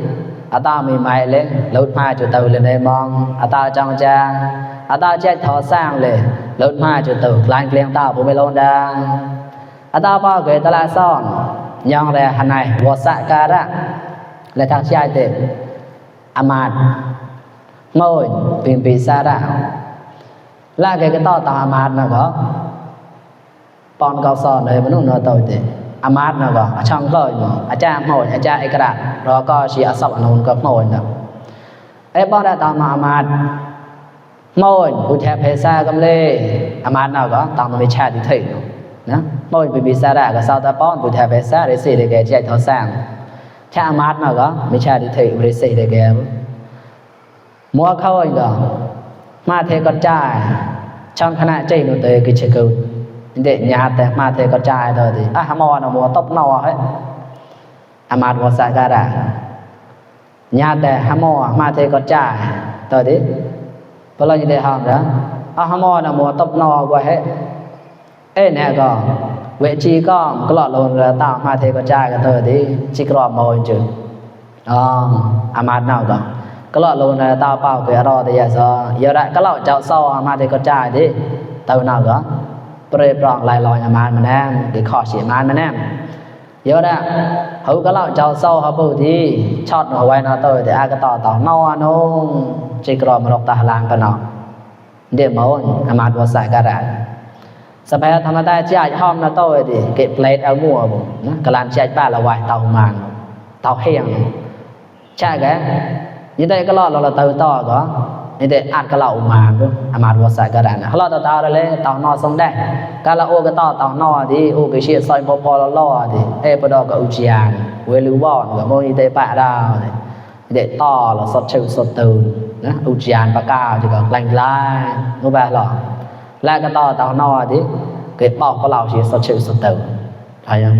à tao mì mày lên lột mai chủ tàu lên đây mong à tao trong cha à tao chạy thò sang lên lột mai chủ tàu lanh kliêng tao bố mày lôn đa à tao bao cái tao lại son nhong ra hàng này vọt xạ ca ra là thằng trai tiền amad môi pin pin xa ra là cái to tao amad nó có pon cao son nàyมันnó tồi tiền amad ណាក៏ឆងក៏អាចារ្យមួយអាចារ្យអីក្រាតរក៏ជាអសពអនុនក៏មួយណាអេបងដែរតមកអាមាតមួយឧទាភាសាកំលេអាមាតណាក៏តមកវិឆាទិដ្ឋិណាមួយពីវិសារៈក៏សោតប៉នឧទាភាសារិសិដែលគេចែកថសាងឆាអាមាតណាក៏វិឆាទិដ្ឋិរិសិដែលគេមួខោយក៏មកទេក៏ចាយឆងគណៈចេនោះទៅគេជាគូđể nhà thế mà thế có trai thôi thì mò nó mua tóc nọ hết amad mua sa gara nhà thế mò mà thế có trai thôi đi bao lâu như thế hòm đó mò nó mua tóc nọ qua hết ê nè có vệ chi có lọt luôn là tao mà thế có trai cái thôi đi chỉ có mồi chứ amad nào có lọt luôn là tao bao cái đó thì giờ đại cái lọ chậu sau mà thế có trai đi tao nào đóเปรย์ปรองลายลอยอามาแน่เดี๋ยวขอเสียมาแน่เยอะนะเขาก็เล่าเจ้าโซ่เขาพูดที่ช็อตหัวไว้นะตัวแต่อาก็ต่อนอนงจีกรอมรกตาลางกันเนาะเดี๋ยวมั้งอามาตัวใส่กระดาษสมัยธรรมดาจ่ายห้อมนะตัวดิเก็บเลดเอามั่วบุนะกระลานจ่ายบ้านละวายเตามันเตาเฮียงใช่แกยี่ได้ก็รอเราเตาต่อก็นี่แต่อัดกะเหล่ามาด้วยอามาตัวใส่กระดาษนะเขาเราต่อเลยต่อนอทรงได้การละโอก็ต่อนอดิโอก็เชียร์ซอยพอล่อดิปดก็อุจยานเวลือวอนก็โมนี่แต่ปะดาวนี่แต่ต่อเราสดชื่นสดตื่นนะอุจยานปะก้าวจะก็แรงลายนู้แบบหรอแล้วก็ต่อนอดิเกิดปอกก็เราเชียร์สดชื่นสดตื่นใช่ยัง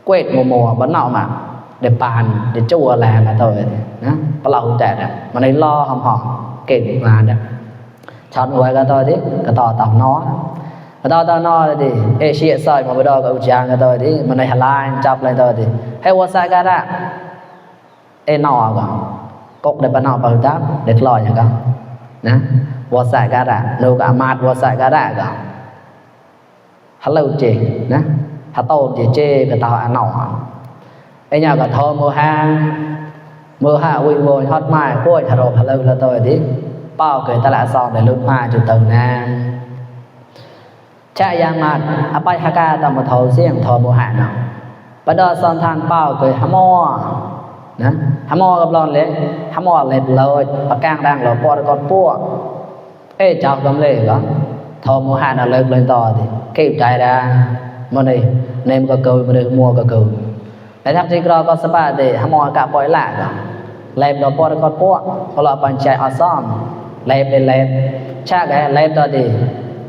เกวดมัวบ้านนอกมาเดี๋ยวปานเดี๋ยวจั่วแรงมาตัวนะปลาหุ่นแตกมันในล่อหอมเก่งมาเนี่ยช็อตไว้ก็ตัวดิก็ต่อนอก็ต่อนอเลยดิเอเชียซอยมาไปดอกับอุจยานก็ตัวดิมันในฮลายจับเลยตัวดิให้วัวใส่กันละนอก็กกเดี๋ยวปนอไปจับเด็กลอยอย่างก็นะวัวใส่กันละนูกับอามาดวัวใส่กันละก็ฮัลโหลเจนะฮัตโต้เจก็ต่ออันนอไอ้เนี่ยก็ทอมือห้าวิ่งวนฮอตไม้กล้วยทะโรพะเลละตัวดิเป้าเกิดตลาดซองในรุ่นมาจุดเติมน้ำชะยามาอภัยหากาตามมาทอเสียงทอมือห้าเนาะประดอซอนทานเป้าเกิดฮะมอนะฮะมอกับร้อนเล็กฮะมอเล็ดเลยปากกางดังหล่อปอดกอดพวกเจ้ากำเล่ก็ทอมือห้าน่ะเลิกเลยต่อดิเก็บใจได้มันนี่เนมก็เกิดมันเลยมัวก็เกิดแต่ทักจิกรอก็สบายดีฮะมอกะปล่อยละก็เล็บดอกปอดกอดพวกพอเราปัญชัยอซ้อมเล็บเป็นเล็บชาแกเล็บต่อดี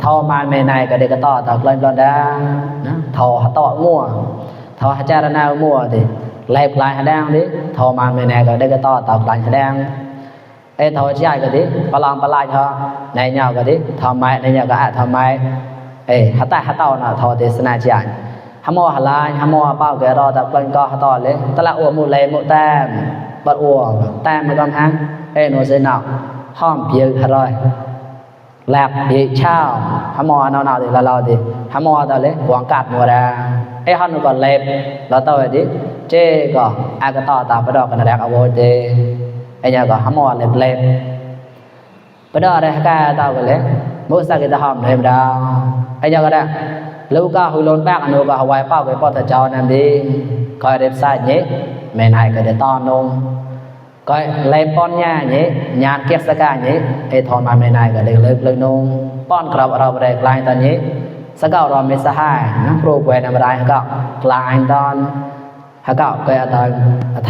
ทอมาเมนัยก็เด็กก็ต่อเล่นรอนดานะทอต่อมั่วทอจารณามั่วดิเล็บลายหะแดงดิทอมาเมนัยก็เด็กก็ต่อลายหะแดงทอใจก็ดิปลอมปลายทอในเหยาก็ดิทอไม้ในเหยาก็ทอไม้ฮัตตาฮัตเต้าน่ะทอเทศนาใจฮะมอหลายฮะมอเป้าแกรอแต่เพิ่นก็ต่อเลยตะละอัวมูเลมุแต้มบัดอัวแต้มมันก็ฮังโนเซนอกห้อมเปียกร่อยแลบเปียกเช้าฮะมอเนาๆดิละๆดิฮะมอตะเลยหวงกัดมัวดาฮันก็เล็บแล้วต่อดิเจก็อากะต่อตาปดอกกันแดกเอาโวเตเนี่ยก็ฮะมอเล็บปดอได้กะต่อกันเลยมุสักกิตหอมเฮมดาวเนี่ยก็ได้ลูกก็หุ่นล้นแบกอนุก็หวายเป้าไปปอตะเจ้านั่นดีคอยเด็บใส่เนี้ยแม่นายก็ได้ตอนนงก็เลยป้อนหญ้าเนี้ยญาติเกียรติสกาเนี้ยทอนมาแม่นายก็ได้เลิกเลยนงป้อนกลับเราไปได้กลายตอนนี้ สกาวรอมิสหายนะโปรแกรมอะไรก็กลายตอนฮะก็เกิดตอน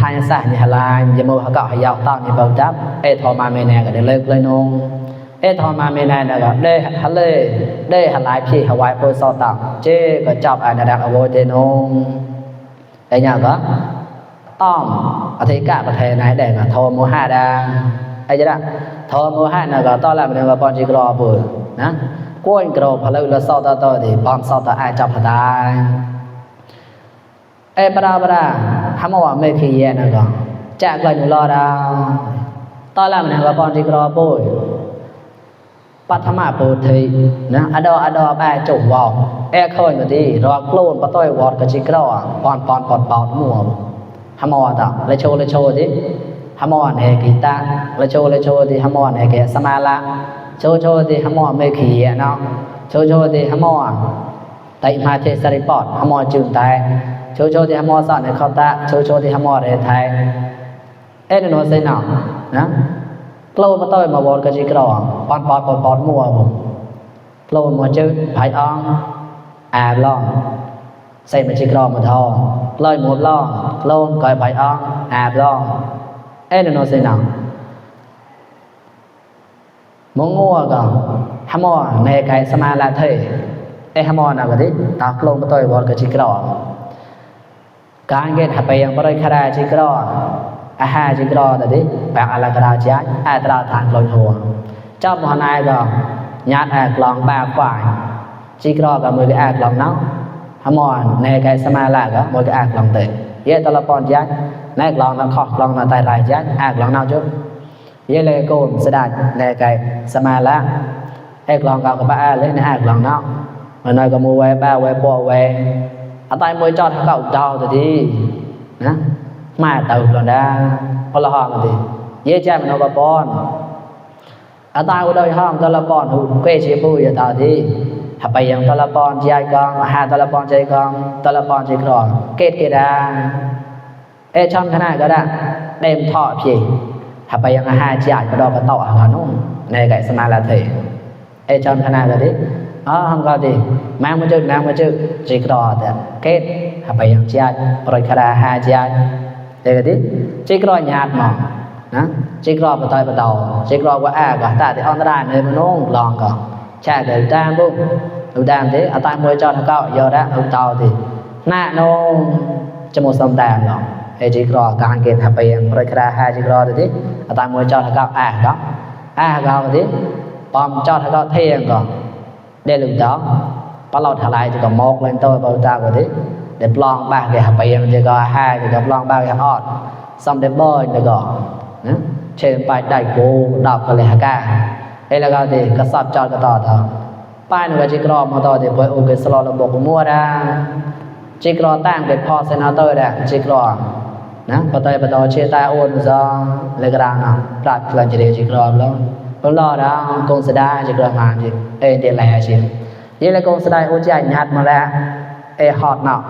ทายสะนี่หลายยามฮะก็ให้ยาวตอนนี่บ่จับทอมาเมแน่ก็ได้เลิกเลยนงทอมาเมแน่น่ะก็ได้หะเลยได้หลายพี่หวายโปรซอตเจก็จับอันดักอโวเตนงหยังก็ต้องอธิกะประเทศไหนได้ก็โทโมหะดาจะได้โทโมหะน่ะก็ตอนแรกมันก็ปอนจิกรอปุนะก้นกรอบพะเลยละซอตตอดิบอมซอตอาจับหาได้ปราหามาว่าไม่ขี้แย่น่ะก็จักเลยรอดาตอนแรกมันก็ปอนจิกรอปุปัทมาปุถินะอดอแบจุวอค่อยก็ดีรอโคลนปะต้อยวอดก็จิกรอปอนปอดมัวหามาว่าตะเลยโชว์ดิหามาว่าให้กีตาเลยโชว์ดิหามาว่าให้แกสมาละโชว์ดิหามาไม่ขี้เนาะโชว์ดิหามาไตมาเทสริปอดหามาจึงตายโชว์ดิหามาสอนให้เข้าตาโชว์ดิหามาได้ไทยนโนเซนอนะโคลนปะต้อยมาวอดก็จิกรอปอนมัวผมโคลนมัวจึงไผอ่องอาบล่องใส่มาจิกรอมาทองลอยหมดล่องโคลนก้อยไผอ่องอาบล่องนโนเซนอมงงัวก็หามอในไก่สมาลาเทหามอน่ะก็ดิตาโคลนปะต้อยวอดก็จิกรอการเกณฑ์ไปยังบริคราจิกรออาหารจิกรอแต่ดิแปลงอะไรกราจอาตราทางลอยหัวเจ้ามหานายก็ญาติกลองบาฝ่ายจิกรอกับมือก็กลองน้องหามอนในไก่สมาลาก็มือก็กลองเตะเยตละปอนยัดในกลองนักขอกลองนาตายรายยัดกลองน้องจุ๊บเยเลยโกนสดาในไก่สมาลากลองกับบ้าเลยในกลองน้องมันน้อยก็มือไว้บ้าไว้ปอไว้อาตายมือจอดเขาเจ้าตัวดีนะมาเต่าหลอนดาพลห้องดิเย่แจ่มนกปอนอาตาอุดอยห้องตะละปอนหูเกยเชปุยตาดีหาไปยังตะละปอนใจกองหาตะละปอนใจกองตะละปอนใจกรองเกตดาช่องขนาดก็ได้เต็มท่อพี่หาไปยังหาใจก็ดอกกระต่อหานุ่มในไก่สมาลาเทช่องขนาดก็ดิห้องก็ดิแมงมาจึกใจกรอแต่เกตหาไปยังใจปล่อยคาราหาใจเด็กดิจิกรอญาติหมอนะจิกรอปะตอยปะเตาจิกรอว่าก็ตาที่อันตรายเลยมันน้องลองก็แช่เดินตามบุดูตามที่อาตายมวยจอดเขายอดเอาเตาที่หน้าน้องจะหมดสมแดงหรอกจิกรอการเกณฑ์หาไปยังบริคราหาจิกรอดิอาตายมวยจอดเขาก็ก็ดิปอมจอดเขาเที่ยงก็ได้ลุงจ้องปลอดทลายจะก็มอกเลยตัวเบาตาก็ดิเด็บลองบ้างเดี๋ยวไปยังจะก็ให้จะกับลองบ้างอย่างออดซ่อมเด็บบ่อยจะก็นะเชิญไปได้กูดอกกันเลยฮะก้าแล้วก็ที่กระสอบจอดก็ต่อเถอะป้ายหนึ่งก็จิกรอมาต่อที่ไปโอเคสโลระบบมั่วได้จิกรอตั้งเป็นพอเซนาเตอร์ได้จิกรอนะปะต่อเชื่อตาโอนซองเลยกระด้างนะปราดกลั่นจะเดียจิกรอแล้วก็รอแล้วกงสดาจิกรอมาจิเดี๋ยวแหล่ชิมยี่เลยกงสดาอุจจายัดมาแล้วฮอตเนาะ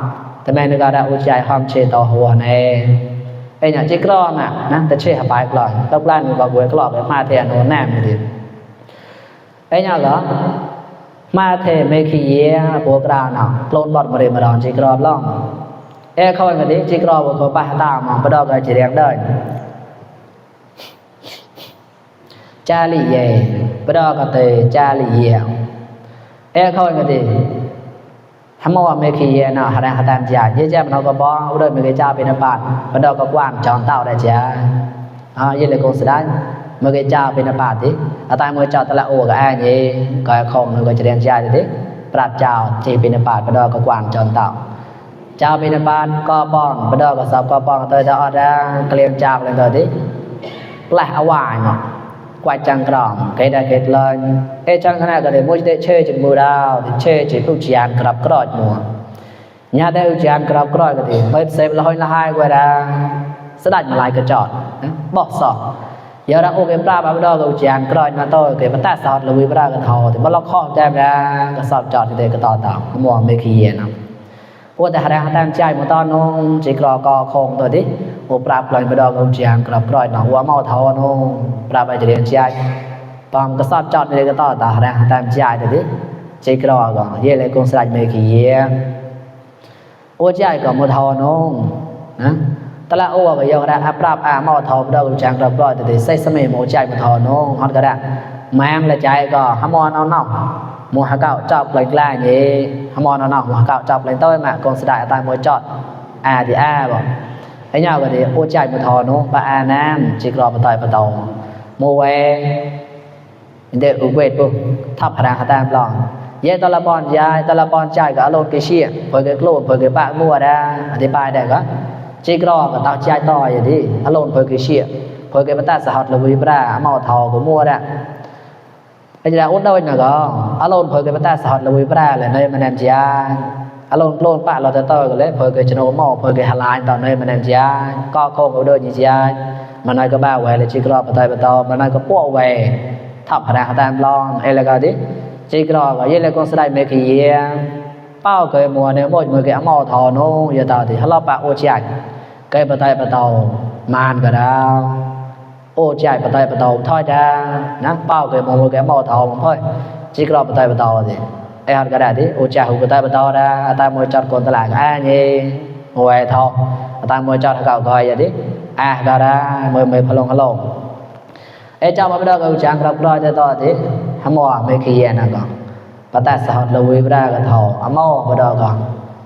แต่แม่นึกได้อุจจาความเชื่อต่อหัวในอย่างจิกรอน่ะนะแต่เชื่อหายกลอยก็กล้าหนูก็บวยกลอกไปมาเทียนโนแนมดีอย่างเหรอมาเทไม่ขี้เยี่ยพวกเราเนาะโคลนบอดมาเรียมาดอนจิกรอล่องเข้าไปกันดิจิกรอพวกเขาป้าตามมาประดอกกันจีเรียงได้จาลีเย่ประดอกกันเตจาลีเย่เข้าไปกันดิทำว่าไม่ขี้เนาะหาแรงหาตามจ่าเยอะแยะมันก็บ้องอุดมมีกระจาเป็นบาทมันดอกก็กว้างจอนเต่าได้จ้ายี่เลยคงสุดท้ายมีกระจาเป็นบาทดิอาตายมือจอตะละโอกับอ้ายนี่ก็คงนึกว่าจะเรียนจ่าดิปราบเจ้าที่เป็นบาทมันดอกก็กว้างจอนเต่าเจ้าเป็นบาทก็บ้องมันดอกก็สอบก็บ้องตัวจะอดได้เกลียมเจ้าเลยตัวดิแปลเอาวายเนาะกว่าจังกรองเกได้เกดเลยจังขนาดก็เลยมุ่งจะเชื่อจุดมือดาวเชื่อจุดอุจจาระกรับกรอดมัวญาติอุจจาระกรับกรอดก็ดีไม่เสพละห้อยละหายกว่าดังสดัดมาลายกระจอดบอกสอบยาดังโอเคปลาบาบดอกอุจจาระกรอดมาโต้เกิดมาตัดสอดลุยปลากระทอแต่มาล็อกข้อแจมดังกระสอบจอดที่เด็กกระต่อเต่ามัวไม่ขี้เย็นนะพวกแต่หาแรงหาตามใจมาตอนน้องจิกรอกอคงตัวดิโอปราบลอยมาดอกอุจจาระกรับกรอดหนองหัวเมาเท้าน้องปราบไปจะเรียนใจปอมกระสอบจอดในกระต่อตาแรงตามใจแต่ดิ chế cỏ có ye le con sạch mấy cái ye ô chạy có một thò nông nè ta là ô cái giờ đã áp ráp mò thò đâu chẳng rập rồi thì xây sắm một chạy một thò nông hót cái đã mang là chạy có hâm mò nó mua hạt gạo chọc lấy lại nhỉ hâm mò nó mua hạt gạo chọc lấy tôi mà con sạch tại một chọn thì bảo thấy nhau cái thì ô chạy một thò nông ba nam chế cỏ một tay một tàu mua về để ở quê bụng thắp hàng hạt tam lòng yeตะละปอนยายตะละปอนจ่ายก็อารมณ์เกเชียเพิ่นก็โกรธเพิ่นก็ปะมัวดาอธิบายได้ก็จิกรอก็ตาจ่ายต่ออย่างที่อารมณ์เพิ่นก็เชียเพิ่นก็มาตัดสหัสละวิปราเมาทอก็มัวดาไอ้จะอุดด้วยน่ะก็อารมณ์เพิ่นก็มาตัดสหัสละวิปราเลยในมันแนมจาอารมณ์โกรธปะเราจะต่อก็เลยเพิ่นก็ชโนเมาเพิ่นก็หลายตอนในมันแนมจาก็คงเอาด้วยนี่จามันน้อยก็บ้าไว้เลยจิกรอปะตายปะตอมันน้อยก็ปั้วไว้ทับหางหาตามลองไอ้ละก็ดิchế cỏ có ye le con sai mấy cái ye bao cái mùa này mỗi người cái màu thò nó giờ tao thì hello bạn ô chạy cái bờ tay bờ tàu màn cả đào ô chạy bờ tay bờ tàu thôi ra nè bao cái mùa cái màu thò mà thôi chế cỏ bờ tay bờ tàu thì ai ăn cái đại thì ô chạy bờ tay bờ tàu ra ta mới chọn con ta lại ai nhỉ ngồi thò ta mới chọn cậu coi vậy đi cái ra mới phơi lông ai cho mà bây giờ cái trang gặp rồi cho thì hâm mộ mấy cái gì nè con và ta sẽ học lưu ý ra cái thầu hâm mộ bây giờ còn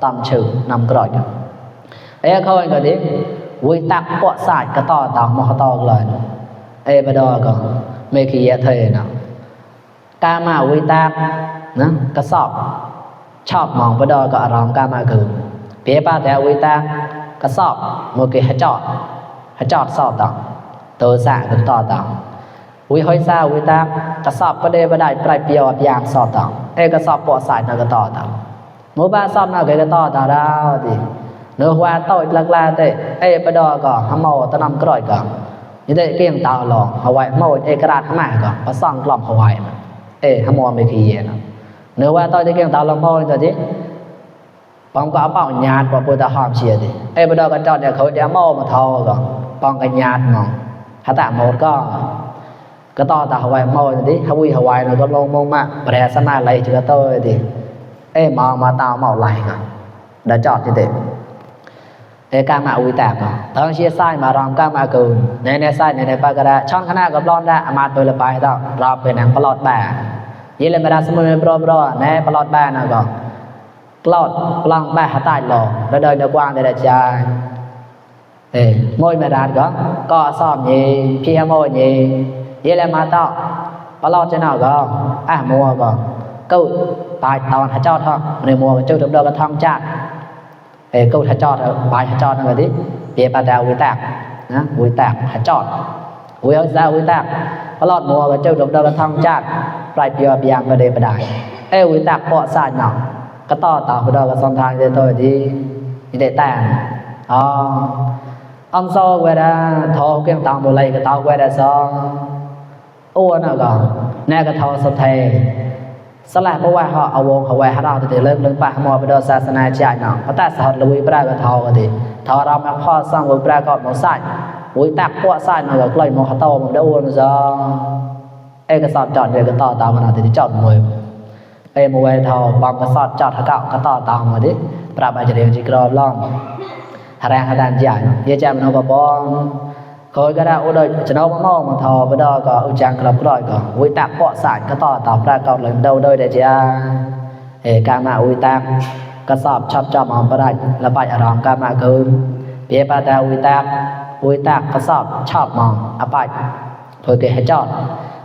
tâm sự nằm rồi ấy không anh cái gì vui tắc quạ sải cái to tao mà to lời ấy bây giờ còn mấy cái gì thế nào ca mà vui tắc nè cái sọp chọc mong bây giờ có rong ca mà cứ phía ba theo vui tắc cái sọp một cái hạt chọt sọp tao tôi xả cái to taoวิหอยซาวิตากระสอบก็ได้บ่ได้ปลายเปียวอย่างสอดต่อกระสอบปอสายน่ะก็ต่อต่อหมู่บ้านสอบน่ะก็ต่อต่อดาวติเนื้อว่าต่อยลักลาเตบ่ดอก็หำเมาตะนำกร้อยก็นี่ได้เกียงตาหลองเอาไว้เมากระดาษหมาก็บ่ซ่องกล่อมเอาไว้หำมอไม่ขี้เนาะเนื้อว่าต่อยได้เกียงตาหลองเมาตัวติปองก็เอาเป้าญาติบ่ปุตะหอมเชียติบ่ดอก็จอดเนี่ยเขาจะเมามาทอก็ปองก็ญาติมองหาตะหมดก็ต่อตาหวายมอดิฮาวิฮาวายก็ลงมงมาแปรสนาไหลจะก็ต่อดิมองมาตาเมาไหลก็ได้จอดที่เด็กามาอุยแตกก็ตอนเชียร์ไส้มารำกามาเกินในไส้ในปากระดาช่องคณะกับร้อนได้อามาตัวละไปต่อรอเป็นหนังปลอดแบยี่เลยมาดาสมุนปลอในปลอดแบนะก็ปลอดปลังแบหาตายหล่อแล้วเดินกว้างได้ใจมวยมาดาก็ซ้อมยี่พี่ฮามวยยี่ยี่เลยมาต่อปลอดจะน่าก็มัวก็câu bài tòn hạt chót thôi này mùa chơi được đâu cái thong chát câu hạt chót bài hạt chót này đi về bà đào uy tạc hạt chót uy ơi ra uy tạc có lọt mùa chơi được đâu cái thong chát bài bìa bìa và đề bà đài uy tạc bọ sai nào cái to tàu vào đâu cái song thang để thôi đi để tàn ông so quay ra thò cái tàu một lấy cái tàu quay ra so ô nào còn nè cái thò sập thềสลายเพราะว่าเขาเอาวงเขาไว้ให้เราติดเรื่องป่ามอไปดูศาสนาใจเนาะเพราะแต่สอนลุยปลาก็ทอกันดิทอเรามาพ่อสร้างลุยปลาก็มองใส่ลุยตักพวกใส่เนาะก็เลยมองเขาโตมันได้อ้วนจ้าก็สอนจอดเดี๋ยวก็ต่อตามมันติดจอดมวยมวยทอบางก็สอนจอดเขาเก่าก็ต่อตามมาดิปราบอาจจะเรียนจีกรอบล่องหาแรงหาดันใหญ่เยอะแยะมันเอากระป๋องเคยก็ได้โอ้โดยจะน้องมองมาทอไปดอก็อุจังกลับกลอยก็อุยตักเปาะสายก็ต่อตามปลาเก่าเลยเดาโดยเดี๋ยวจะการมาอุยตักกระสอบชอบจอมองไปได้ระบายอารมณ์การมาคืนเปียปาตาอุยตักกระสอบชอบมองอภัยเพื่อเกิดให้จอด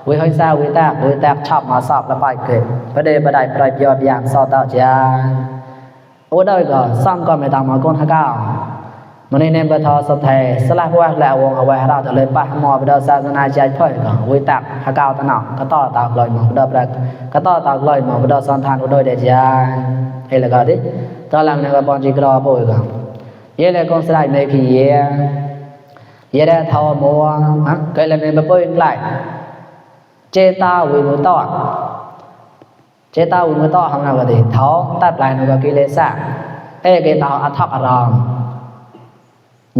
อุยห้อยซาอุยตักชอบมาสอบระบายเกิดประเดี๋ยวประเดี๋ยวประโยชน์อย่างสอดต่อจะโอ้โดยก็ซ้ำก็ไม่ตามมาก้นห้าเก้ามันในบทสเทสลาพว่าแล้ววงเอาไว้เราจะเลยป้ามอไปดูศาสนาใจเพื่อนก็วิตักหาเก้าตะหนอกก็ต่อตากลอยมองไปดูประก็ต่อตากลอยมองไปดูสันทานอุดยเดียร์เฮ้ยแล้วก็ดิตอนหลังเนี่ยก็บอลจีกรอป่วยก็เย่เลยก็สลายไม่ขี้เย่ได้ทอมัวก็เลยในแบบป่วยไหลเจตาวิมุตต่อของเราก็ดิท้องตัดปลายเราก็กิเลสเกตาอัฐอัราม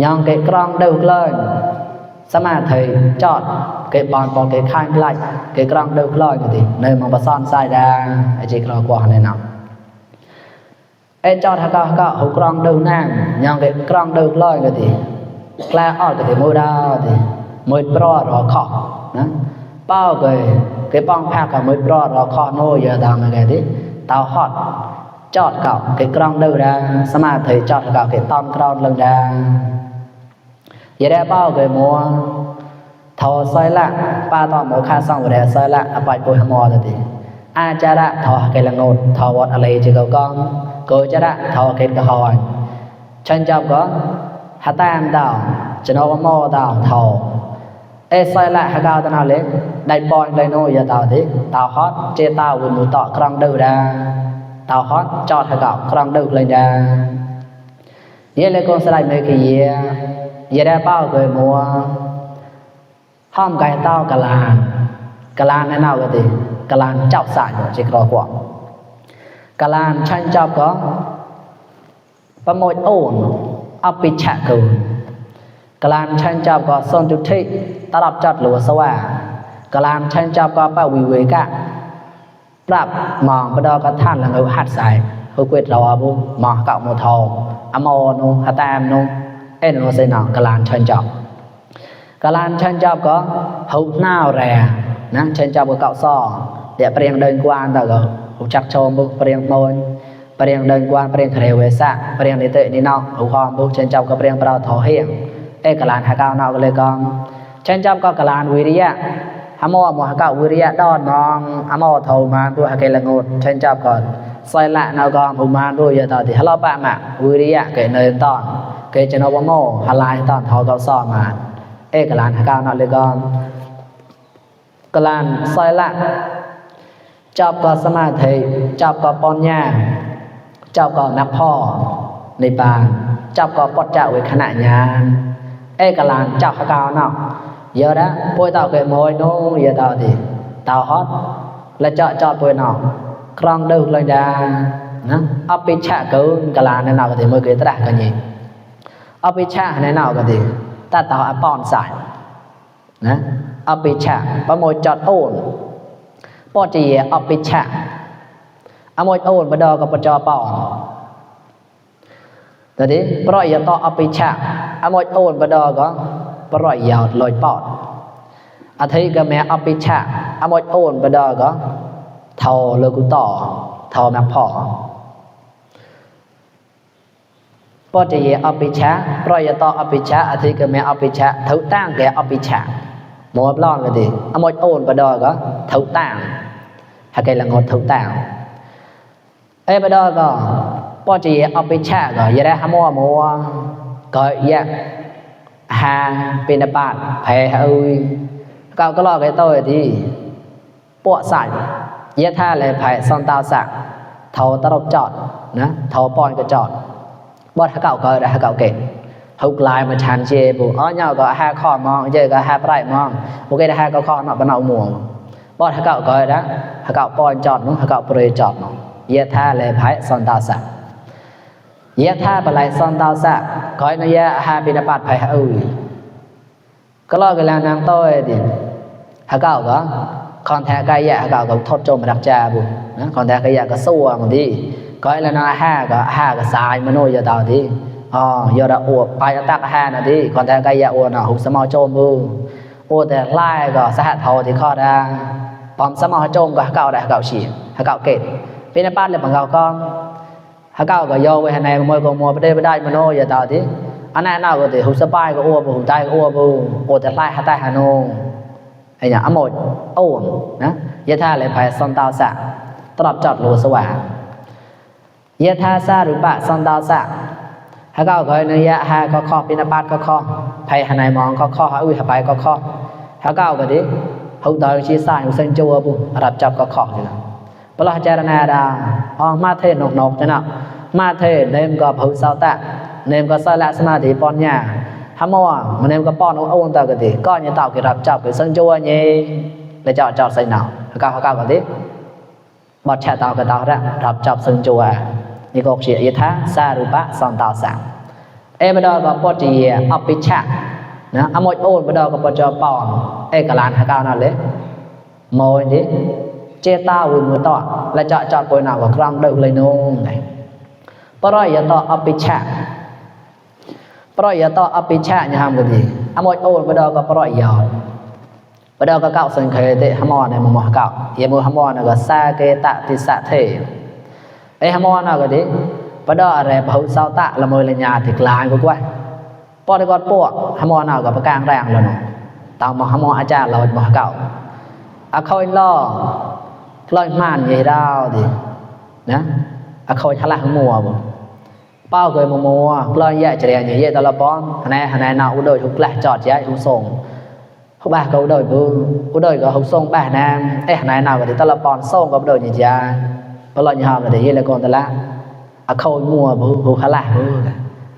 ยังcái con đầu lên สมาธิจอดเกบอนปองเกข้างไล่เกกรองเดือดลอยกันทีในมองประซ่อนสายดาไอจีกรอกว่าในหนังไอจอดก็หูกรองเดือดนั่งยังเกกรองเดือดลอยกันทีกล้าออดกันทีมือดาวทีมือปลอดรอขอนะเป้าเกปองแพ้กับมือปลอดรอขอโน่ยาดามอะไรทีเตาฮอดจอดเก่าเกกรองเดือดสมาธิจอดเก่าเกต้อมกรองลงดาอย่าได้เป้าเกมัวทอซอยละป้าต่อหมูค่าซ่องบ่ได้ซอยละอภัยปุยหมอตติอาจาระทอเกละงดทอวัดอะไรจิเกากองโกจระทอเกกะฮอยฉันจับก็หาตามดาวจะนอมอดาวทอซอยละหากาวตะนาเล็กได้ปอยได้โนยาตาวติตาวฮอตเจตาววิมุตะครังดือดาตาวฮอตจอดหากาวครังดือเลยดาเยเลยคนสลายเมกีเยอย่าได้เป้าเกยมัวห้อมไก่เต้ากะลานในเน่าก็ดีกะลานเจ้าสายก็จะกรอกว่ากะลานชันจับก็ประโมยโอนเอาปิดฉะกูกะลานชันจับก็ส่วนจุดที่ตลับจัดหลัวสว่ากะลานชันจับก็ป้าวิเวกะปรับมองประดอกระท่านหลังเอาหัดใส่หัวเกวดรอบุมองเก่าโมทองอมอนุฮัตแตมนุเอ็นโนเซนอกะลานชันจับกะลานชันจับก็หุบหน้าแร่นะชันจับก็เก่าซ้อเดี๋ยวเปลี่ยนเดินกวานแต่ก็หุบจักชมบุเปลี่ยนโมนเปลี่ยนเดินกวานเปลี่ยนเครเวสะเปลี่ยนนิเตนี่นอกหุบคอมบุชันจับก็เปลี่ยนเปล่าทอเฮียงกะลานหาเก่านอกก็เลยกองชันจับก็กะลานวิริยะหามอหมอหาเก่าวิริยะดอนมองหามอโทมานด้วยหาเกลงดชันจับก่อนซอยละนอกองหุมานด้วยอย่าต่อที่ฮัลโหลปะมะวิริยะเกเนินตอนเกจนวโมฮาลายตอนทอเก่าซ้อมากะลานหาเก่านอกเลยกองกะลานซอยละจับก็สมาธิจับก็ปัญญาจับก็นักพ่อในปางจับก็ปอดเจ้าไว้ขณะญาณกะลานจับหาเก่านอกเยอะนะป่วยเต่าเกยมอยโน้เยอะเต่าดิเต่าฮอตและเจาะป่วยนอกครองดื้อเลยดานะเอาไปฉะเกินกะลานในนอกก็ดิมือเกยตระกันยิงเอาไปฉะในนอกก็ดิตาเต่าอปอนใส่นะเอาไปฉะประโมยจอดโอนปอจีเอาไปฉะเอาโมยโอนบดอกับปจอปอนแต่ดิปล่อยอย่าต่อเอาไปฉะเอาโมยโอนบดอก็ปล่อยยาวลอยปอดอาทิตย์ก็แม่เอาไปฉะเอาโมยโอนบดอก็เท่าเลือกุต่อเท่าแม่พ่อปอจีเอาไปฉะปล่อยอย่าต่อเอาไปฉะอาทิตย์ก็แม่เอาไปฉะเท่าตั้งแกเอาไปฉะหมอปลอนก็ดีเอาโมยโอนบดอก็เท่าตั้งหากแกละงดเท่าตั้งบดอก็ปอจีเอาไปฉะก็อย่าได้หามัวก็อย่าหาเป็นบาทแพ้เอ้ยเก่าก็รอไอ้ตัวที่ปวดใส่เยอะท่าเลยแพ้ซอนตาสักเท่าตลบจอดนะเท่าปอนก็จอดบอดเก่าก็ได้เก่าเก่งหุกลายมาชันเจบุอ๋อเนาก็หาข้อมองเจอก็หาปลายมองโอเคได้หาก็ข้อเนาะเป็นเอาหมวงบอดเก่าก็ได้เก่าปอนจอดนู้เก่าเปรย์จอดเนาะเยอะท่าเลยแพ้ซอนตาสักเยอะท่าปลายซอนตาสักก้อยนายหาเป็นบาทแพ้เอ้ยก็รอกันแล้วนางต้อยดิหาเก่าก็คอนแทกายะหาเก่าก็ทดจมรักจาบุนะคอนแทกายะก็สู้บางทีก้อยแล้วนายห้าก็สายมโนยาตาทียอดอวบไปตักห้านาทีคอนแทกายะอวบหุบสมอโจมบุอวแต่ไล่ก็สหัสเท่าที่ข้อได้ปอมสมอโจมก็หาเก่าได้หาเก่าฉี่หาเก่าเกตเป็นบ้านเลยบางเก่าก็หาเก่าก็โยไว้ในมวยก็มัวไปได้มโนยาตาทีอันนั้นน่าก็ติหุบสปายก็อ้วบหุบใจก็อ้วบโอแต่ไล่หาใต้หาโนไอ้เนี่ยอโมดโอนนะยะท่าเลยภายซอนตาวสะตรับจอดโลสว่างยะท่าซาหรือปะซอนตาวสะหาเก้าก็เนื้อยะหาก็ข้อปินาปาดก็ข้อภายหานายมองก็ข้อหาอุ้ยหาไปก็ข้อหาเก้าก็ดิหุบดอยชีสายหุบเซนจัวบุรับจับก็ข้ออยู่ปลาเจรนาดามาเทนนกๆจ้ะนะมาเทเนมก็หุบเสาตะเนมก็สละสมาธิปอนญาหามัวมันเนมก็ป้อนเอาตากะติก็ญะตากิรับจับคือสังจัวญีและจอดใส่หนาวหาเก้าก็ติบอดแฉตากะตาระรับจับสังจัวนี่ก็เฉียยะทะสารุปะซอนตาวสังบดอก็ปอจีอปิชะ นะอมดโอนบ่ดอกก็บ่จอปอนกะลานหาก้าวนั่นเลยมอยนี่เจตาวิมุตตะและจะจอดป่วยหนักกว่ากลางเดิมเลยนู่นเลยปรอยยะตออปิชะปรอยยะตออปิชะเนี่ยทำกันดีอมดโอนบ่ดอกก็ปรอยยอดบ่ดอกก็เก่าสังเคเตหมอในมอเก่าเยมือหมอน่ะก็ซาเกตะติสะเทหมอน่ะก็ดีบ่ดอกอะไรเผาเซาตะละเมยละญาติกลางกว่าปอดกอดปวกหมอน่ะก็ประกางแรงแล้วเนาะตามหมออาจารย์เราบ่เก่าอะคอยล่อลอยม่านใหญ่ดาวดินะอะคอยทะละมัวบ่เป้าเคยมัวลอยแย่จะเรียนใหญ่ตะละป้อนหนนาอุดอยทุกแลจอดย้ายทุกส่งเขาบ้าก็อุดอยบ่อุดอยก็เขาส่งบ้านนหนนาก็ตะละป้อนส่งก็อุดอยใหญ่จ้าบ่ลอยยามเลยเยละก่อนตะละอะคอยมัวบ่ฮู้คละ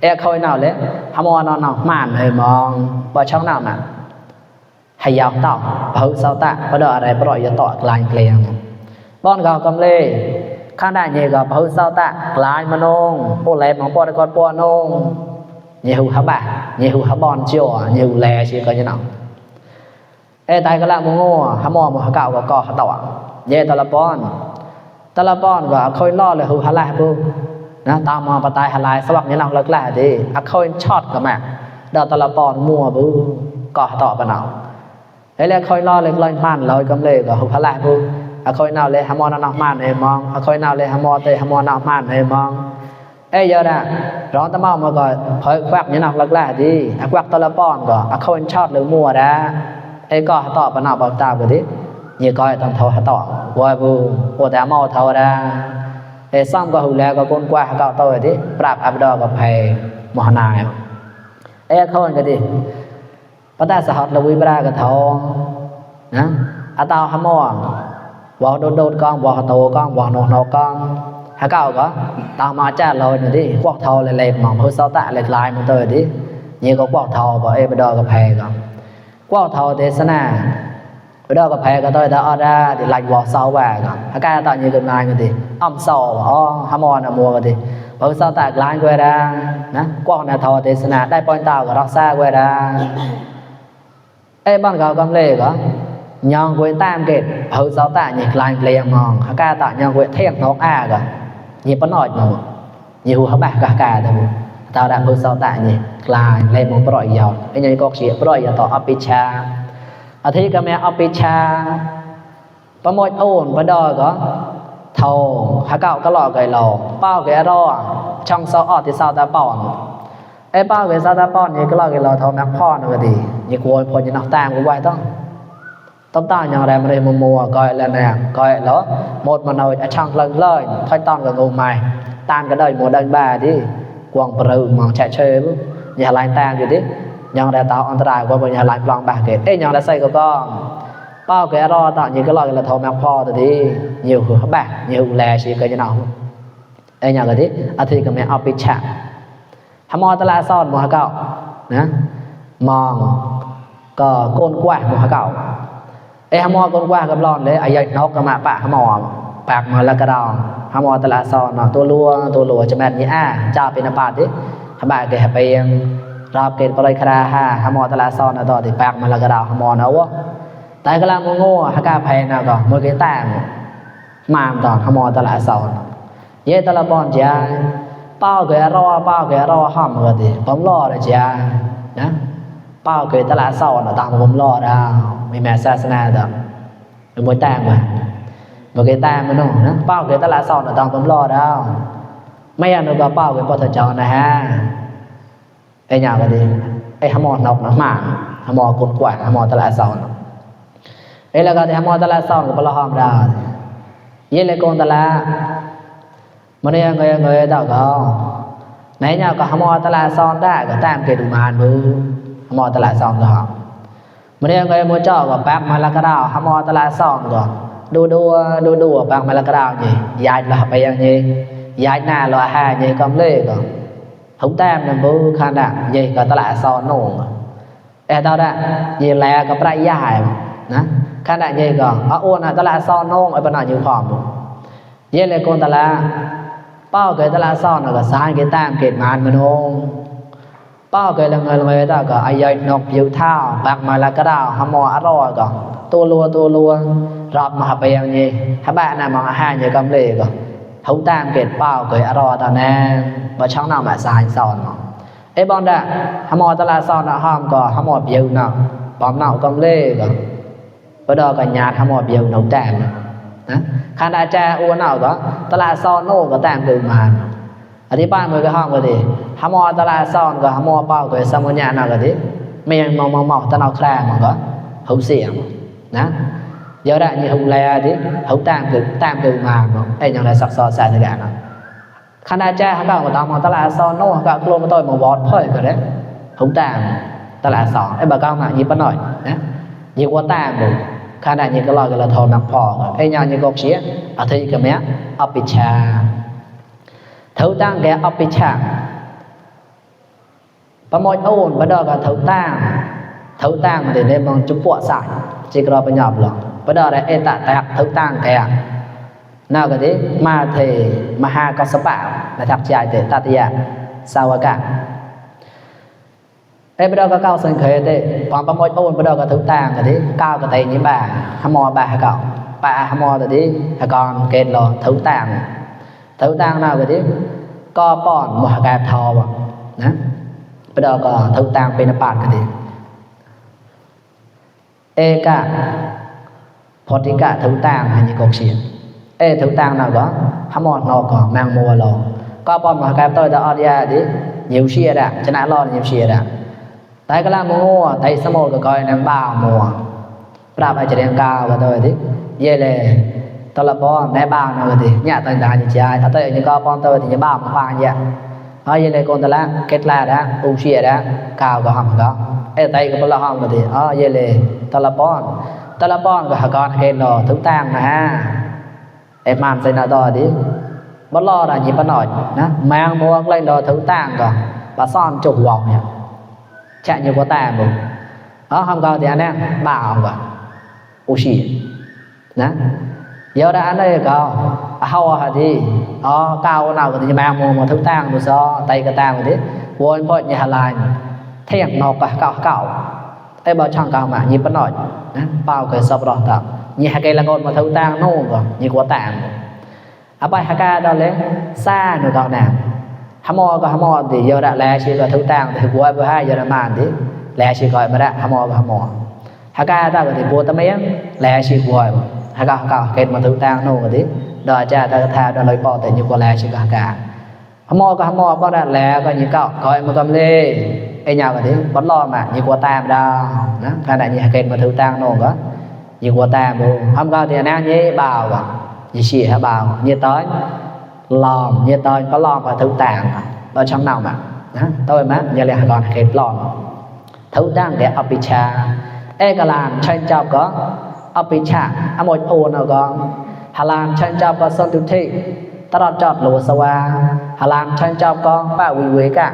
บ่คอยนาวเลยหมอนอนม่านให้มองบ่ช่องนาวน่ะให้ยาวต่อเผาเสาตะบ่ดอกอะไรปล่อยอย่าต่อกลายเกลียงป้อนก็กำเลข้างได้เยก็เผาเสาตะกลายมานงโอแลมองปอดกอดปอนงเยหูหาบ่าเยหูหาบอนจ่อเยหูแลสิก็จะนำตายก็ละมงหามอมหาเก่าก็หาต่อเยตะละป้อนก็ค่อยล่อเลยหูหาลายปุ๊นะตามมาปตายหาลายสวักเนี่ยนำลักแลดิอะค่อยช็อตก็แม่ดอกตะละป้อนมัวปุ๊ก็หาต่อปะเนาแล้วค่อยล่อเลยลอยม่านลอยกำเลยก็หุบพละปุ๊ค่อยนาวเลยหมอนนอกม่านให้มองค่อยนาวเลยหมอเตหมอนอกม่านให้มองเยอะน่ะร้องตะเมามาก็ค่อยควักเนี่ยนอกลักแลดิควักตะละป้อนก็ค่อยช็อตหรือมัวดะก็หาต่อปะเนาบ่ตามก็ดินี่ก็ต้องเท่าหาต่อว่าปุ๊โอแต่เมาเท่าดะซ่อมก็หูแล้วก็ก้นกว่าหาเก่าต่อดิปราบอับดอกับไผมหนายค่อยก็ดิปตาสหัสละวิบรากะทองนะอะตาหมอบ่โดดๆกองบ่โตกองบ่นกกองหาเก่าก็ตามมาจ้าเรานี่ดิพวกเฒ่าเลยๆมองเพิ่นเซาตะเลยลายมันเตอดินี่ก็พวกเฒ่าบ่บ่ดอกกับแพก็พวกเฒ่าเทศนาบ่ดอกกับแพก็ต้อยตาออดาดิลายบ่เซาว่าก็หากาตานี่ก็นายก็ดิอ้อมเซาหมอน่ะมัวก็ดิเพิ่นเซาตะลายก็ได้นะพวกน่ะเฒ่าเทศนาได้ปอยตาก็รักษาก็ได้บ้านเขากำเล่ก็ยองกวยตามเกตเฮาเสาตะนี่กลายเกลียงมองหากาตะยองกวยเที่ยงนกอาก็นี่ปะน้อยมานี่หูหาบะกะตะบุตาดะเฮาเสาตะนี่กลายเลยมองปล่อยยาวยังก็เสียปล่อยต่ออปิชาอธิกะแม่อปิชาปะมดโอนปะดอก็เท่าหาเก่าก็หลอกไกหลอกเป้าแกรอช่องเสาออดที่เสาตะป้อนเป้าเกซาตาป้อนนี่ก็ลอกเราเท่าแม็กพ่อนึงก็ดีนี่กลัวพอจะนักตามกูไว้ต้องตาอย่างไรมาเลยมัวก้อยแล้วเนี่ยก้อยแล้วหมดมันเอาช่างเลยค่อยต้องกับงูใหม่ตานก็ได้หมดดังบ้าดิกวางปลืมมองแฉะเชยปุ๊บอย่าลายตามอยู่ดิอย่างไรต่ออันตรายกว่าอย่าลายปลองบาเกตอย่างไรใส่ก็เป้าแกรอต่างนี่ก็ลอกเราเท่าแม็กพ่อตัวดีnhiềuหัวบากnhiềuแลชีก็จะหนาวอย่างไรดิอาทิตย์ก็ไม่เอาปิดฉากหมอตลาซ่อนหมอเก่านะมองก็โกนกว่าหมอเก่าหมอโกนกว่ากับร้อนเลยไอ้ยัยนกก็มาปะหมอปากมาแล้วก็ดองหมอตลาซ่อนเนาะตัวลัวจะแบบนี้จ้าเป็นปาดิหบะเกะไปยังรับเกตปลายคราหมอตลาซ่อนต่อติปากมาแล้วก็ดองหมอเนาะแต่ก็ละโง่ฮักกาเพนก็มือเกต้ามมามต่อหมอตลาซ่อนเยตลาบอนจ้าเป้าเกรอห้ามก็ดีผมรอเลยจ้านะเป้าเกตลาเศร้าน่ะตามผมรอดาวไม่แม่ศาสนาดอกเป็นมวยแต้มว่ะบ่เกต้มมันน้องนะเป้าเกตลาเศร้าน่ะตามผมรอดาวไม่อันก็เป้าเกปอทจนะฮะหยังก็ดีหมอนอกนะมาหมอคนกว่าหมอตลาเศร้าแล้วก็หมอตลาเศร้าก็บ่ละห้ามดาวเยเลยกงตลามันยังไงต่อก็ไหนเนี่ยก็หมอตลาดซอนได้ก็ตามเกดูมานมือหมอตลาดซอนก็มันยังไงมัวเจ้าก็แป๊บมาละกระดาวหมอตลาดซอนก็ดูแป๊บมาละกระดาวนี่ยายละไปยังนี่ยายหน้าละห้านี่กำเล่ก็ถุงแต้มนั่นมือขนาดนี่ก็ตลาดซอนโหน่งตอนนั้นนี่แลก็ปลายยายนะขนาดนี่ก็อ้วนตลาดซอนโหน่งไอ้ปนอยู่ความเยเลยคนตลาดเป้าเกตลาซ่อนก็สร้างเกตามเกตมานมโน bao cái là người ta có ai dạy nọc yêu thao bạc mà là cái đào hàm mò ăn rồi có tua lua rọp mà hấp bèo gì các bạn nào mà hai người cầm lề có hấu tam kết bao cái ăn rồi ta nè và trong nào mà xài sòn mà ấy bọn đã hàm mò ta là sòn là hòm có hàm mò yêu nào bom nào cầm lề có bây giờ cả nhà hàm mò yêu nấu tam khán giả cha uốn nào có ta là sòn nô có tam từ màอธิบายมือก็ห้องก็ดีหามอตลาซ่อนก็หามอเป้าก็สมุญญาณก็ดีไม่ยังมองตะนอกแคลมันก็หงเสียงนะเยอะได้như hùng lè đi hùng tam từ màไอ้ยังไงซับซ้อนแสนกันนะคณะจ้าเขาก็ตามตลาดซ่อนโน่ก็กลัวมาต่อยมาบอดพ่อยก็ได้หงตามตลาดซ่อนไอ้บ่าวก็มายิบปะหน่อยนะยิบว่าตามดูคณะนี้ก็รอกันละทอนักพอไอ้ยังก็เสียอาทิตย์ก็แม้อภิชาthấu tăng cái ấp bị chạm và mọi ôn bắt đầu là thấu tăng để nên bằng chụp bọa sải chỉ có bên nhập là bắt đầu là e tạ tạc thấu tăng cái nào cái đấy mà thì mà ha có sắp bảo là thập chạy để ta tiệt sao cả đây bắt đầu có cao sân khởi đấy còn mọi ôn bắt đầu là thấu tăng cái đấy cao cái tay như bà hàm mò bà cậu bà hàm mò rồi đấy còn kết là thấu tăng nào cái đấy có bọn một cái thò vào nè bây giờ có thấu tang bên bạn cái đấy e cả phật đi cả thấu tang hay như cột xiên e thấu tang nào đó hàm mòn nó có mang mua lò có bọn một cái tôi đã ở đây đấy nhiều xia đã cho nên lo nhiều xia đã tại cái là mua tại sao một cái coi ném bao mua ra phải chỉ đem cao và tôi đấy về là tôi là bọn ném bao nào thì nhà tôi đã như trái ở đây như có bọn tôi thì như bao một vàng vậy ở đây là con tôi là kết là đã u xia đã cao có hầm có ở đây có là hầm thì ở đây là tôi là bọn của con cái nó thức tang mà em ăn xây nào đó đi bất lo là nhìn bắt nổi mang mua lên đó thức tang cả bà son chụp vòng nhỉ chạy như có tang rồi đó hầm có thì anh em bảo cả u xia nè giờ đã anh đây có hao hả đi cao nào thì mang mua một thức tang một số tay cái tang rồi đấy vốn bọn nhà lại thèm nọc cả cạoไอ้บ่ช่างกลางมายิบปะหน่อยนะเป้าเคยสอบรอต่อยี่หาเกละกอนมาเท่าตางโน่ก่อนยี่กว่าต่างเอาไปหากาดอเลยซ่าหนูก่อนน่ะหามอก็หามอดิเยอะละแลชีก็เท่าตางแต่บัวบ่ให้เยอรมันดิแลชีก็มาละหามอก็หามอหากาตาก็ดิบัวตะเมียแลชีบัวหากาเกตมาเท่าตางโน่ก็ดิดอจ้าตะทาดอเลยปอแต่ยี่กว่าแลชีก็หากาหามอก็หามอบ่ได้แลก็ยี่เก้าก็มากำเลไอ้nhau cái đấy bắn lo mà như qua tam đâu đó cái này như kênh mà thứ tang nổ có như qua tam luôn không có thì anh như bào à như xì hay bào như tới lòm như tới có lòm và thứ tang ở trong nào mà đó tôi má như là còn kênh lòm thứ tang cái apicha e cả làm chân chào có apicha một ôn nào có hà làm chân chào có son tu thị ta đọt chọt lúa swa hà làm chân chào có ba quý cả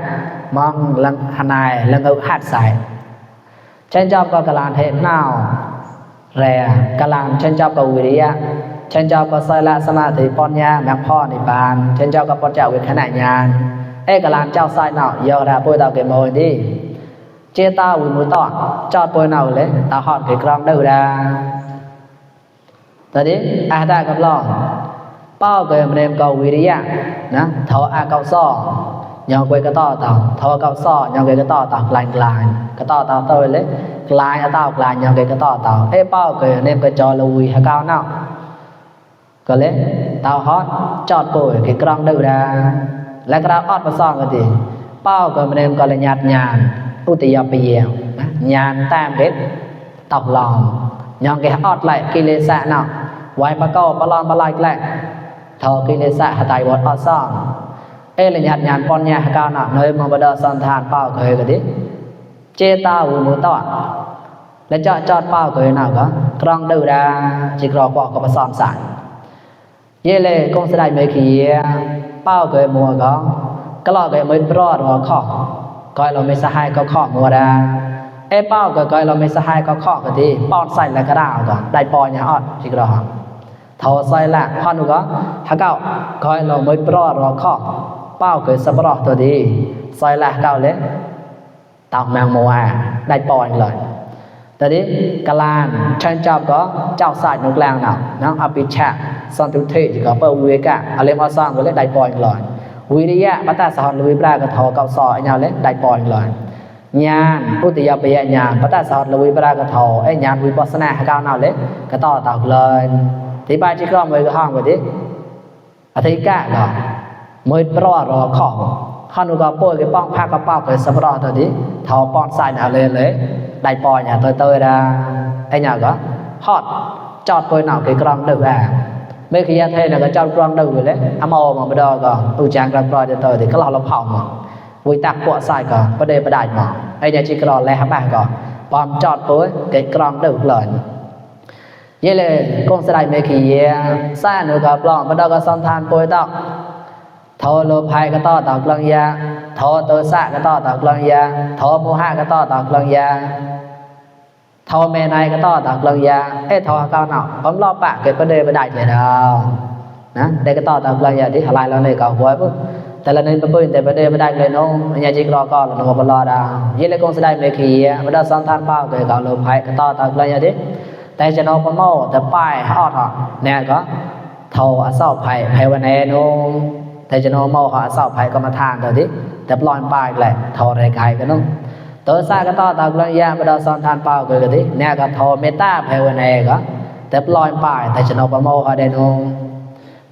mong lần hà này lần ngự hạt sải chân chọc có cả làn thế nào rè cả làn chân chọc có quý á chân chọc có soi la sama thì pon nha mẹพ่อในบ้านchân chọc có pon chào với khán giả cả làn chào sai nào giờ ra bôi tao cái mồi đi chia tao với mũi tọt cho bôi nào lấy tao hot cái con đâu ra tới đi ta gặp lo bao cái mình cầu quý á nè thọ cầu so nhau quay cái to tao thò cao so nhau cái to tao lại cái to tao tôi lấy lại tao lại nhau cái to tao ê bao cái nên cái cho lùi hay cao nào có lấy tao hot chọt bồi cái con đâu ra lại cái hot vào xong cái gì bao cái nên gọi là nhạt nhàn ưu tiên bây giờ nhàn tam cái tao lòng nhau cái hot lại kia lên xạ nào quay bao câu bao lon bao lại thò kia lên xạ tại bột hot xong là nhàn con nhà cao nào nơi mà bắt đầu son than bao cái đấy chê tao với mũi tọt lấy chọn bao cái nào có con đâu ra chỉ rò qua có son sải vậy là con sẽ đại mấy khi bao cái mùa có cái lọ cái mới pro rồi khó coi là mấy sa hai có khó mùa ra bao cái coi là mấy sa hai có khó cái gì bao xài là cái đào cả đại bò nhà họ chỉ rò thầu xài là con được có hả cậu coi là mới pro rồi khó bao cái sắp rõตัวดีซอยละเก่าเลย ตอกแมงโมอาได้ปล่อยเลยตอนนี้กะลานฉันจับก็เจ้าสายนกแรงน่ะนะอภิชะสันตุเทก็เปิดวิเวกะอะไรมาสร้างก็เลยได้ปล่อยเลยวิริยะปัตตาสอนลุยปลากระทอเก่าซอยnhauเลยได้ปล่อยเลยญาณอุตยปยญาณปัตตาสอนลุยปลากระทอไอ้ญาณวิปัสสนาเก่าnhauเลยก็ต่อตอกเลยที่บ้านที่กล้องไว้ก็ห้องไว้ดิอธิกะก็มือปลอรอของข้านุก็ป่วยก็ป้องผ้ากระเป๋าก็สบรอตัวนี้ทอป้อนใส่หนาเลยได้ปล่อยnhà tôi ra anh nhà có hot chọt tôi nào cái con được mấy khi thế là cái chọt con được rồi đấy amo mà bây giờ còn chàng con cho tôi thì cái lò lọc hỏng mà vui tạc quạ sai còn vấn đề đại mà anh nhà chỉ còn lẽ bạn còn bom chọt tôi cái con được lời vậy là con sẽ đại mấy khi xa nữa gặp lòng bây giờ có xong than tôi tao thọ lô phai cái to tao lần ya thọ tôi xạ cái to tao lần ya thọ mô hạ cái to tao lần ya thọ mẹ này cái to tao lần ya thọ cao nào bấm lo bạc cái vấn đề đại vậy đâu đó đây cái to tao lần ya thì lại lần này cầu cuối bứcแต่ละนึงไปแต่ประเดี๋ยวไม่ได้เลยน้องอย่าจิกรอก่อนแล้วก็รอดายี่เลยคงจะได้ไม่ขี้ไม่ได้ซ้อนทานเป้าเกิดกับลมหายก็ต่อตากเลยอย่างนี้แต่จะน้องประโมทแต่ป้ายฮอดเนี่ยก็เท่าอสอบไผ่วันแน่น้องแต่จะน้องโมหอสอบไผ่ก็มาทานตัวนี้แต่ปล่อยป้ายแหละเท่าไรไกลก็น้องตัวซาก็ต่อตากเลยอย่างไม่ได้ซ้อนทานเป้าเกิดกับนี้เนี่ยก็เท่าเมตาไผ่วันแน่ก็แต่ปล่อยป้ายแต่จะน้องประโมทเขาได้น้อง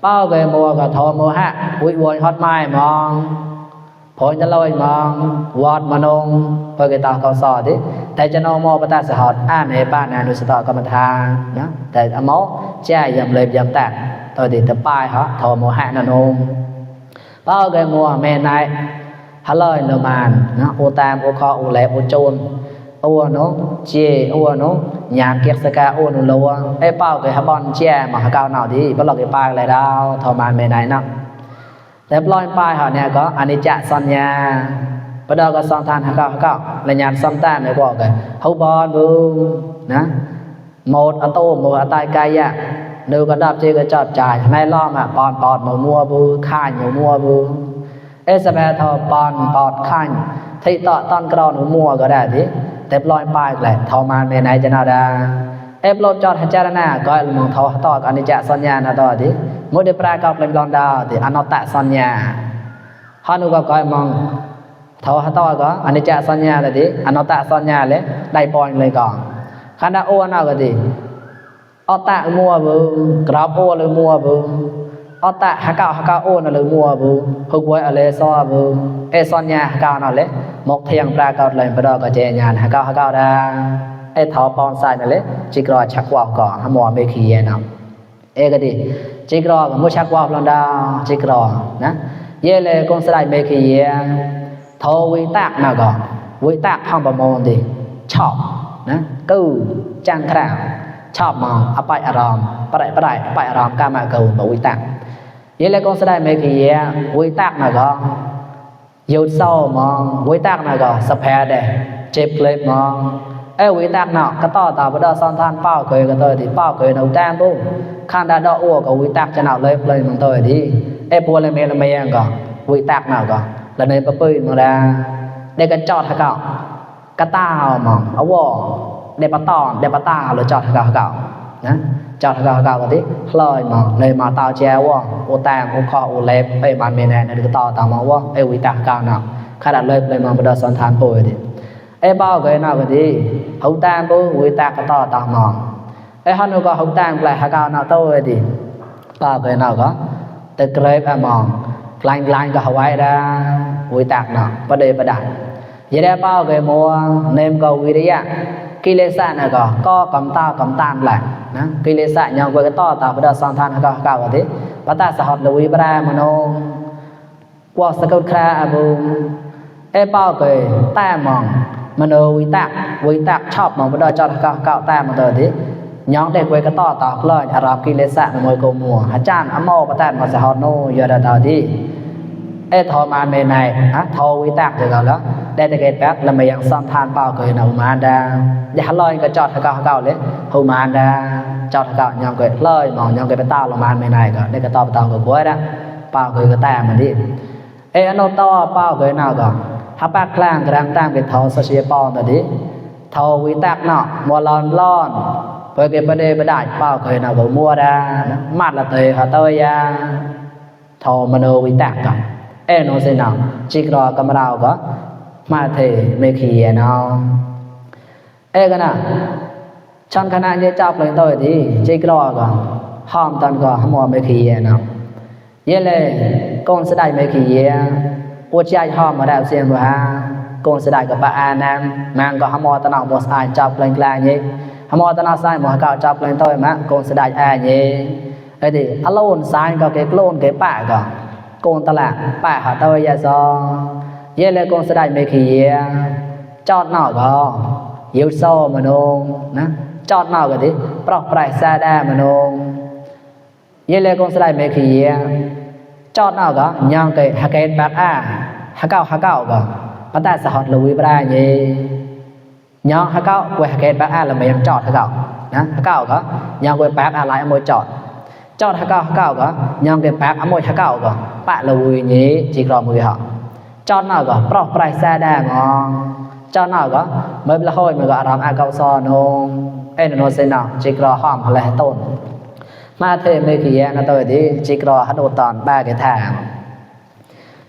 เป้าเกยมัวกับทอมัวฮะวิวนฮอตไม้มองผลจะลอยมองวอดมนงเพื่อเกตาเขาสอดิแต่จะนอมอปตาสหอดอ่านในบ้านนานุสตอกรรมฐานนะแต่อมอแจ้ยำเลยยำแตกตัวดิตป้ายฮะทอมัวฮะนนงเป้าเกยมัวเมนายฮัลโหลเลมานนะโอตามโอคอโอแลโอโจนโอ้น้องเจโอ้น้องยามเก็บสกาโอ้หนูลัวไอ้เป้าเกยฮับบอลเจ้มาหาเกาหน่าดีเพราะเราเกยป้ายอะไรดาวทอมานเมนายนักแต่ปล่อยป้ายเขาเนี่ยก็อนิจจสัญญาประเดี๋ยวก็สองทานหาเก้าและญาณซ้ำต้านในบอกกันเขาบอลบูนะหมดอโต้หมดอตายกายะดูกระดับเจก็จอดจ่ายในล้อมอ่ะปอนหมูมัวบูข่ายหมูมัวบูเอสเปทอปอนข่ายที่ต่อตอนกรอนหมูมัวก็ได้ทีแต่ปล่อยป้ายแหละทอมานเมนายจะนาดาเอฟโลจอดหันเจรนาก็มองทอต่ออนิจจสัญญาณต่อทีมดเดปรากอบเลยลอนดาวที่อนัตตสัญญาฮานุก็ก้อยมองเท่าต่อก็อนิจจสัญญาเลยดิอนัตตสัญญาเลยได้ปอยเลยก่อนขันดาโอน่าก็ดิอตตะมัวบูกราบโอเลยมัวบูอตตะฮักเก้าโอน่ะเลยมัวบูฮุกไว้อะไรซอบูเอสัญญาฮักเก้าน่ะเลยมกเทียงปรากอบเลยประดก็เจญานฮักเก้าดาไอ้เท่าปอนใส่น่ะเลยจิกรอชักว่าวก่อนหมัวไม่ขี้เย็นเอาเอก็ดิจิกรอกับมุชักว่าวลอนดาจิกรอนะเย่เลยคงสลายเมคีเยโทวิตากน่ะก่อนวิตากห้องประมงดิชอบนะกู้จังคราวชอบมองอภัยอารมณ์ปะไรไปอารมณ์กามากูบวิตากเย่เลยคงสลายเมคีเยวิตากน่ะก่อนยุดเศร้ามองวิตากน่ะก่อนสะแพเดเจ็บเลยมองเอ้วิตากน่ะก็ต่อตาบ่ได้ซ้อนทานเป้าเคยก็ตัวที่เป้าเคยนำแต้มปุ๊ข้างดาดอ้วกวิตากจะหนาวเลยมันตัวที่ไอ้ปัวเลยเมลเมียงก่อนวิตากหนาวก่อนแล้วในปะปืนมาได้ได้กระจอดหะเก่ากระต้ามองเอาวอได้ปะตอนได้ปะตาหรือจอดหะเก่านะจอดหะเก่าก็ที่ลอยมองเลยมาตาแจวโอแตงโอคอโอเล็บไอ้มันเมนแนนี่ก็ต่อตามมาว่าไอ้วิตากเก่าหนาวขนาดเลยมาบ่ได้ซ้อนทานป่วยดิไอ้เป้าเคยหนาวก็ที่เอาแตงปุ๊วิตากก็ต่อตามมองไอ้ฮันนูก็หงแตงแปลหะเก่าหน้าโต้ดิป้าเคยหน้าก็แต่เกรฟมองกลางก็หวายได้วิตากหน้าประเดี๋ยวประดับยี่ได้ป้าเคยมัวเนมก็วิริยะกิเลสน่ะก็กำตามแหละนะกิเลสยังก็ต่อตาประเดี๋ยวสังทานหะเก่าก็ที่ปัตตาสหัสลวิปรามโนกว่าสกุลคราบุไอ้ป้าเคยแต้มองมโนวิตากชอบมองประเดี๋ยวจอดหะเก่าแต้มมาตัวที่ย้อนเด็กไว้ก็ต่อเลยอารามกิเลสะในมวยโกมัวอาจารย์อโมปะแตนมาสะฮอโนยอดาตาที่เอทอมานเมนายทอวิตากเจอกันแล้วได้แต่เกตแป๊กแล้วมายังซ้ำทานเปล่าเคยนาอุมานดาอย่าลอยก็จอดหะเก่าเลยอุมานดาจอดหะเก่ายังเกิดเลยมองยังเกิดไปต้าลงมานเมนายก็ได้ก็ต่อไปต่อกับกล้วยนะเปล่าเคยก็แต้มันดิเออโนต่อเปล่าเคยนาก็ ถ้าปากกลางกลางตามไปทอสเสียปองตะดิทอวิตักเนาะมัวร้อนเพื่อเก็บประเดประดาเป้าเคยเนาะบ่มัวดามัดละเตยเขาเตยยาทอมโนวิตักกันโนสิเนาะจิกรอกำราวก็มาเทเมขีเนาะกันน่ะชันคณะเยจับเลยตัวดิจิกรอก็ห้อมตอนก็หมอเมขีเนาะเยเลยกงสดายเมขีปวดใจห้อมมาได้เสียงบ่ฮะกงสดายกับปะอานังมันก็หมอตะนอกบ่สายจับเลยกลางนี่หมอตะนอกซ้ายหมอเก่าจับเลยตัวมะกงสดายอานี่ดิอโลนซ้ายก็เกโลนเกปะก็กงตะละปะหาตัวยาซอเยเลยกงสดายเมขีจอดนอกก็ยิวโซมโนนะจอดนอกก็ดิปรอกปลายซาดามโนเยเลยกงสดายเมขีจอดนอกก็ยังเกฮักเกตแบบฮักเก้าก็ปะตาสะฮอดลุยบ่ได้นี่ยังฮักเก้ากวยฮักเกตแบบแล้วมันยังจอดฮักเก้านะฮักเก้าก็ยังกวยแบบอะไรอมวยจอดฮักเก้าก็ยังเกแบบอมวยฮักเก้าก็ปะลุยนี่จิกรอมือเหาะจอดนอกก็ปรอกปลายซาดามจอดนอกก็ไม่ละห้อยมันก็อารามเก้าซอนงโนเซนาจิกรอห้อมอะไรต้นมาเทเมขีนะตัวดิจิกรอฮัดโอตอนบ้าเกทาง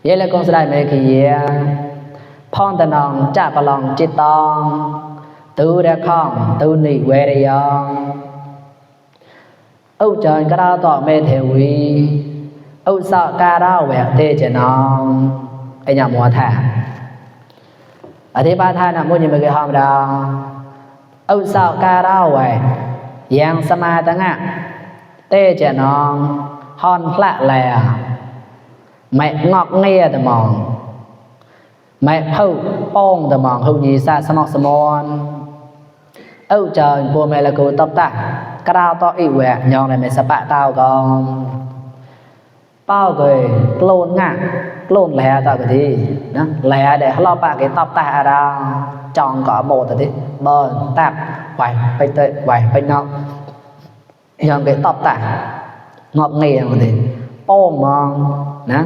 เยเลกงสดายเมขีพ่องตะนองจะปะลองจิตตองตูเดข้องตูนิเวรยองอุจารกระดาต่อเมเทวีอุสะการาแหวกเตเจนองไอ้หยามัวแทงอธิบายท่านะมุญยมเกห้อมดาวอุสะการาแหวกยังสมาตังะเตเจนองฮอนพละแลไม่งอกเงียตะมองไม่เผาป้องตะมองหูยีซาสมอกสมอนเจอบัวเมลกูตบตากระดาวต่ออีแหวกยองในเมสปะเต้าก่อนเป้าเกยโกลนง่ะโกลนแหล่ต่อกันดีนะแหล่เดี๋ยวเราปะเกตบตาดาวจองก่อโบต่อดิเบิร์นตับไหวไปเตะไหวไปนอกยังcái tọp tả ngọt nghề mà thì bô mong nè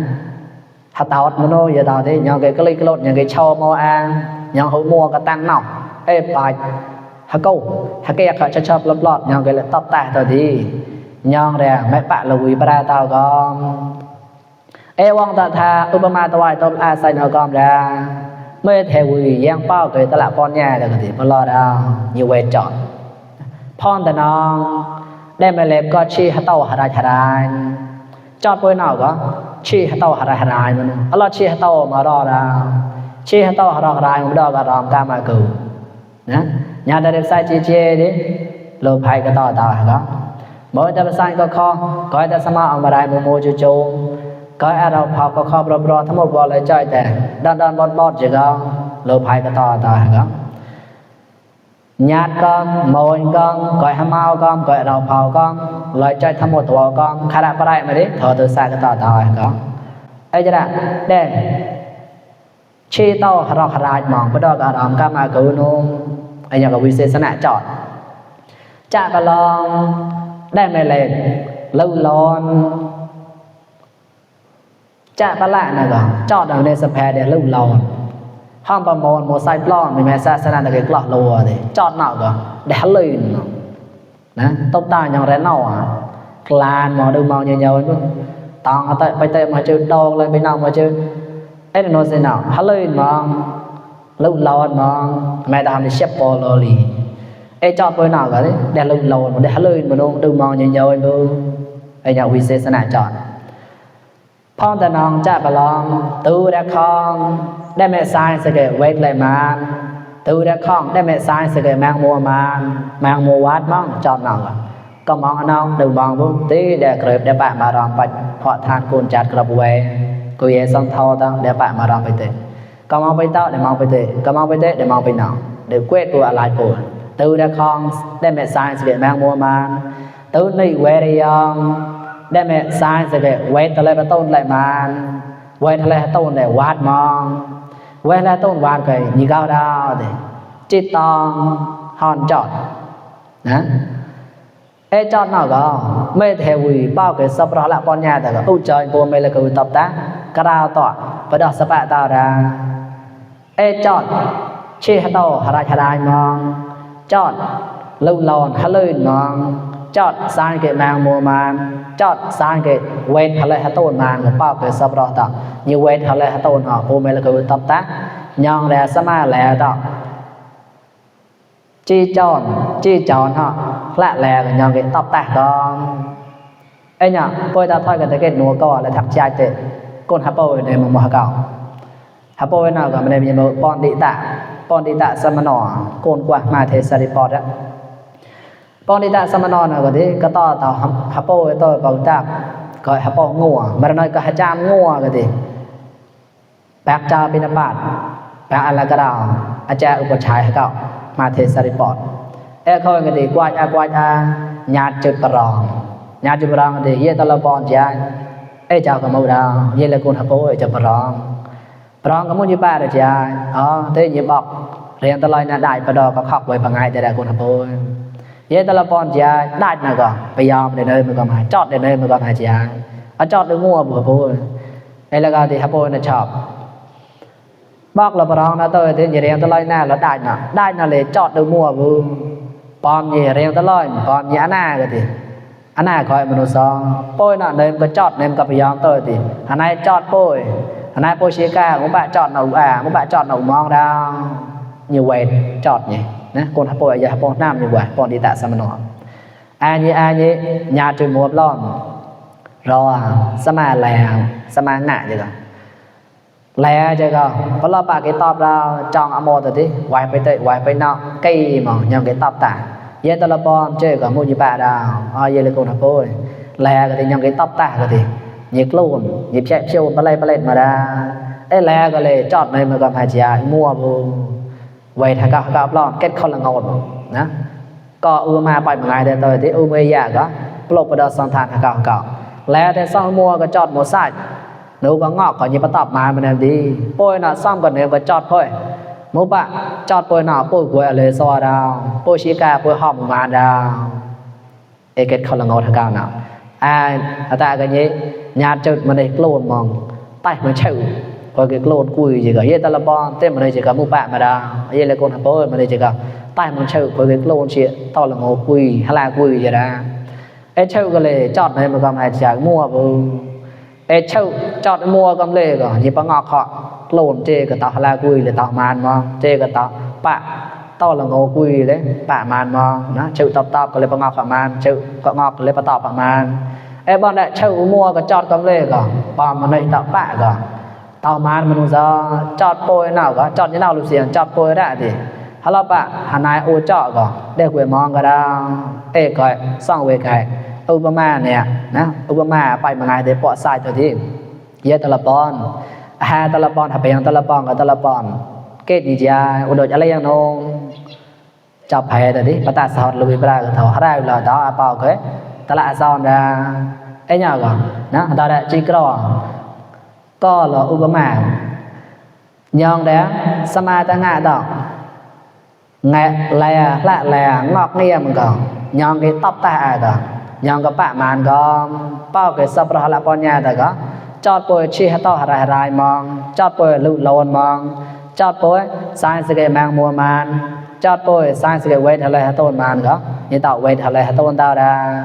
hạt tàu mà nó giờ tàu thìยังcái ly cái lộtยังcái cho mua ănยังhối mua cái tăng nọc bài hạt câu hạt kia cả cho lấp lọtยังcái là tọp tả tàu thìยังđây mấy bạn là quý bà tàu con vong ta tha Obama tàu ai tàu ai sai nó con ra mấy thề quý yang bao cái ta là con nhà được thì bao lo đâu nhiều về chọn phong ta nóได้มาเล็บก็ชี้ฮัตโตหะรายจอดป่วยหนอกก็ชี้ฮัตโตหะรายมันอัลลอฮ์ชี้ฮัตโตมารอดาชี้ฮัตโตหะรายมันดอกกะรอมกามากูนะญาติได้ใส่จีเจดิโลภายก็ต่อก็บ่จะไปใส่ก็ก็จะสมาเอามาได้โมจูโจก็เราพอก็ครอบรอทั้งหมดบ่เลยจ้อยแต่ดันบอดจิก็โลภายก็ต่อก็nhát con mồi con gọi ham mau con gọi đầu phào con lời chơi thăm một tổ con khai đạp đây mà đi thở từ xa cái tỏ tỏi có ấy chứ đã để chi tao hạt rải mỏng bắt đầu cả đám cam mà cứu nung ấy nhà có vi sinh nạ chọn chạ bà lòng để mày lên lâu lon chạ bà lạ này có chọn đằng này sập hè để lâu lonห้องประมวลโมไซปล้อนมีแม่ศาสนาตะเกียกหลอกลัวดิจอดหนอกก็เดลื่นนะต้มตาอย่างไรเน่าคลานมองดูมองเยอะๆนู่นตองเอาไปเตะมาเจอดองเลยไปนอกมาเจอโนเซนเอาลื่นมองลุ่นลอนมองแม่ทำในเชฟโปโลลีจอดไปหนอกก็ดิเดลื่นลอนเดลื่นมาดูมองเยอะๆนู่นอย่างวิเศษนาจอดพ่อแต่น้องจะไปลองตู้แดกคองได้แม่สายสเกตเวทเลยมันตู้แดกคองได้แม่สายสเกตแมงมัวมันแมงมัววัดมั่งจอดน้องก็มองน้องดูมองบุ้งตีเด็กเกลือเดี๋ยวปะมารอมไปเพาะทานกูนจัดกระบวยกูเยสังเท่าตั้งเดี๋ยวปะมารอมไปเตะก็มองไปเต้าเดี๋ยวมองไปเตะก็มองไปเตะเดี๋ยวมองไปน้องเดี๋ยวเกวตัวอะไรกูตู้แดกคองได้แม่สายสเกตแมงมัวมันตู้นี่เวรยองได้แม่สายสเกตเวทอะไรมาต้นอะไรมันเวทอะไรต้นอะไรวัดมองเวทอะไรต้นวัดกันยี่ก้าวดาวเด็จิตตองหอนจอดนะจอดนอกก็ไม่เทวีเป้าเกิดสับระละปอนยาแต่ก็อุจจอยบัวไม่ละกูตบตากระดาวต่อประดอกสปะตาวดา จอดเชหะโตหราชดายมองจอดลูลอนหะเลยมองจอดสานเกนางมัวมานจอดสานเกเวทหะเลยหะโตนมานก็ป้าเกสับรอตะnhưเวทหะเลยหะโตนอโอเมละก็ตับตะยองแลสมาแลตะจีจอนฮะละแลก็ยองเกตับตะกองnhá tôi ta thôi cái nùa co là thập trai tệ con hấp bôi này mà mua cào hấp bôi nào cả mình nhìn một pon đi tạ samano con qua mà thế saripot á pon đi tạ samano nào cái cái to tàu hấp bôi tôi bảo tạm gọi hấp bôi ngua mà nói cái hấp cham ngua cái gì bạc cha pin bát bạc ăn là cái đàoอาจารย์อุปชัยให้เขามาเทสริปอร์ตเขาcái gì quaญาติจุดประรองญาติประรองthì ye ta la pon cha chào cả mâu đào ye là con hấp bôi choประรองก็มุ่งยี่ป้าเลยจ้าthế như bọc riêng ta lôi na đạiประดอก็khócไว้บางไงแต่ได้คนหบอยเยตละปอนจ้าได้น่ะก็ไปยอมในมันก็มาจอดในมันก็มาจ้าจอดด้วยงัวบ่บ่แล้วก็ที่หบอยน่ะชอบบอกละประรองนะตัวที่เรียงตะลอยหน้าแล้วได้น่ะเลยจอดด้วยงัวบ่ปอมนี่เรียงตะลอยปอมนี่อันหน้าก็ติอันหน้าคอยมนุษย์ซองป่วยน่ะเดินก็จอดเดินก็ไปยอมตัวติอันไหนจอดป่วยอันไหนป่วยเสียกาบ่บะจอดหนูบ่บะจอดหนูมองดาวnhư vậy chọt nhỉ nè con hấp bôi giờ hấp bôi nam như vậy con đi tạ sam nọ như nhà chơi mua lon rồi sama lè sama nạ vậy đó lè chơi có có lo bà cái top ra trong amo rồi đi vài phải nọ cây mà nhầm cái top tả giờ tao là bon chơi có mua như bà đào giờ là con hấp bôi lè cái thì nhầm cái top tả cái thì nhiệt luôn nhiệt chạy chiều ba lê mà ra lè cái lè chọt này mà còn phải chỉ mua vô vậyถ้ากับลองเก็ตคนละงดนะก็มาไปมาไงแต่ตัวที่ไม่อยากก็ปลุกประดสังทานกับแล้วแต่ซ่องมัวก็จอดหมดสายหนูก็งอกก็ยิบตอบมามันดีป่วยน่ะซ่อมกันเนี่ยก็จอดพ่อยมุบะจอดป่วยน่ะป่วยกลัวเลยซอดาวป่วยชีกาป่วยหอมมาดาวเก็ตคนละงดกับน่ะแต่กันนี้ญาติจุดมันได้กลัวมองใต้มันเฉยcoi cái lôn cùi gì cả ye ta la bon tem mà chỉ cả mu bạ mà da ye là con hấp bôi mà chỉ cả tai mình chịu coi cái lôn chị to là ngô cùi hay là cùi gì đó chịu cái lề chọt này mà còn hay trả mua chịu chọt mua cầm lề cả như bằng ngọc họ lôn chê cái tao hay là cùi là tao màn mà chê cái tao bạ to là ngô cùi đấy bạ màn mà nó chịu tập cái lề bằng ngọc họ màn chịu có ngọc lề bắt tập màn bọn đại chịu mua cái chọt cầm lề cả bọn mà này tạo bạ cả tao manมันจะจอดโปยหนาวก็จอดนี่หนาวลูกเสียงจอดโปยได้ดิฮัลโหลปะหานายโอจอก็ได้คุยมองก็ได้ก็ส่องเวกให้อุปมาเนี่ยนะอุปมาไปมาไงเดี๋ยวปอดทรายตัวที่เยตละปอนตละปอนถ้าไปยังตละปอนกับตละปอนเกตดีจ้าอุดมอะไรอย่างน้องจับแพ้ตัวที่ปตาสอดลุยปลาก็เท่าได้เลยต่ออาเปาก็ตละซอนได้เนี่ยก็นะตอนนี้จีกรอก็làอุปมาnhong đá sama ta ngạ đỏ ngạ lè lạ lè ngọc nghe mình còn nhong cái tóc ta còn nhong cái bạ màn còn bao cái sập ra là con nhà ta có chót bôi chi hết to hài hài mong chót bôi lụt lồn mong chót bôi sai sự cái mang mùa màn chót bôi sai sự cái quét hay là tôn màn có như tạo quét hay là tôn tao ra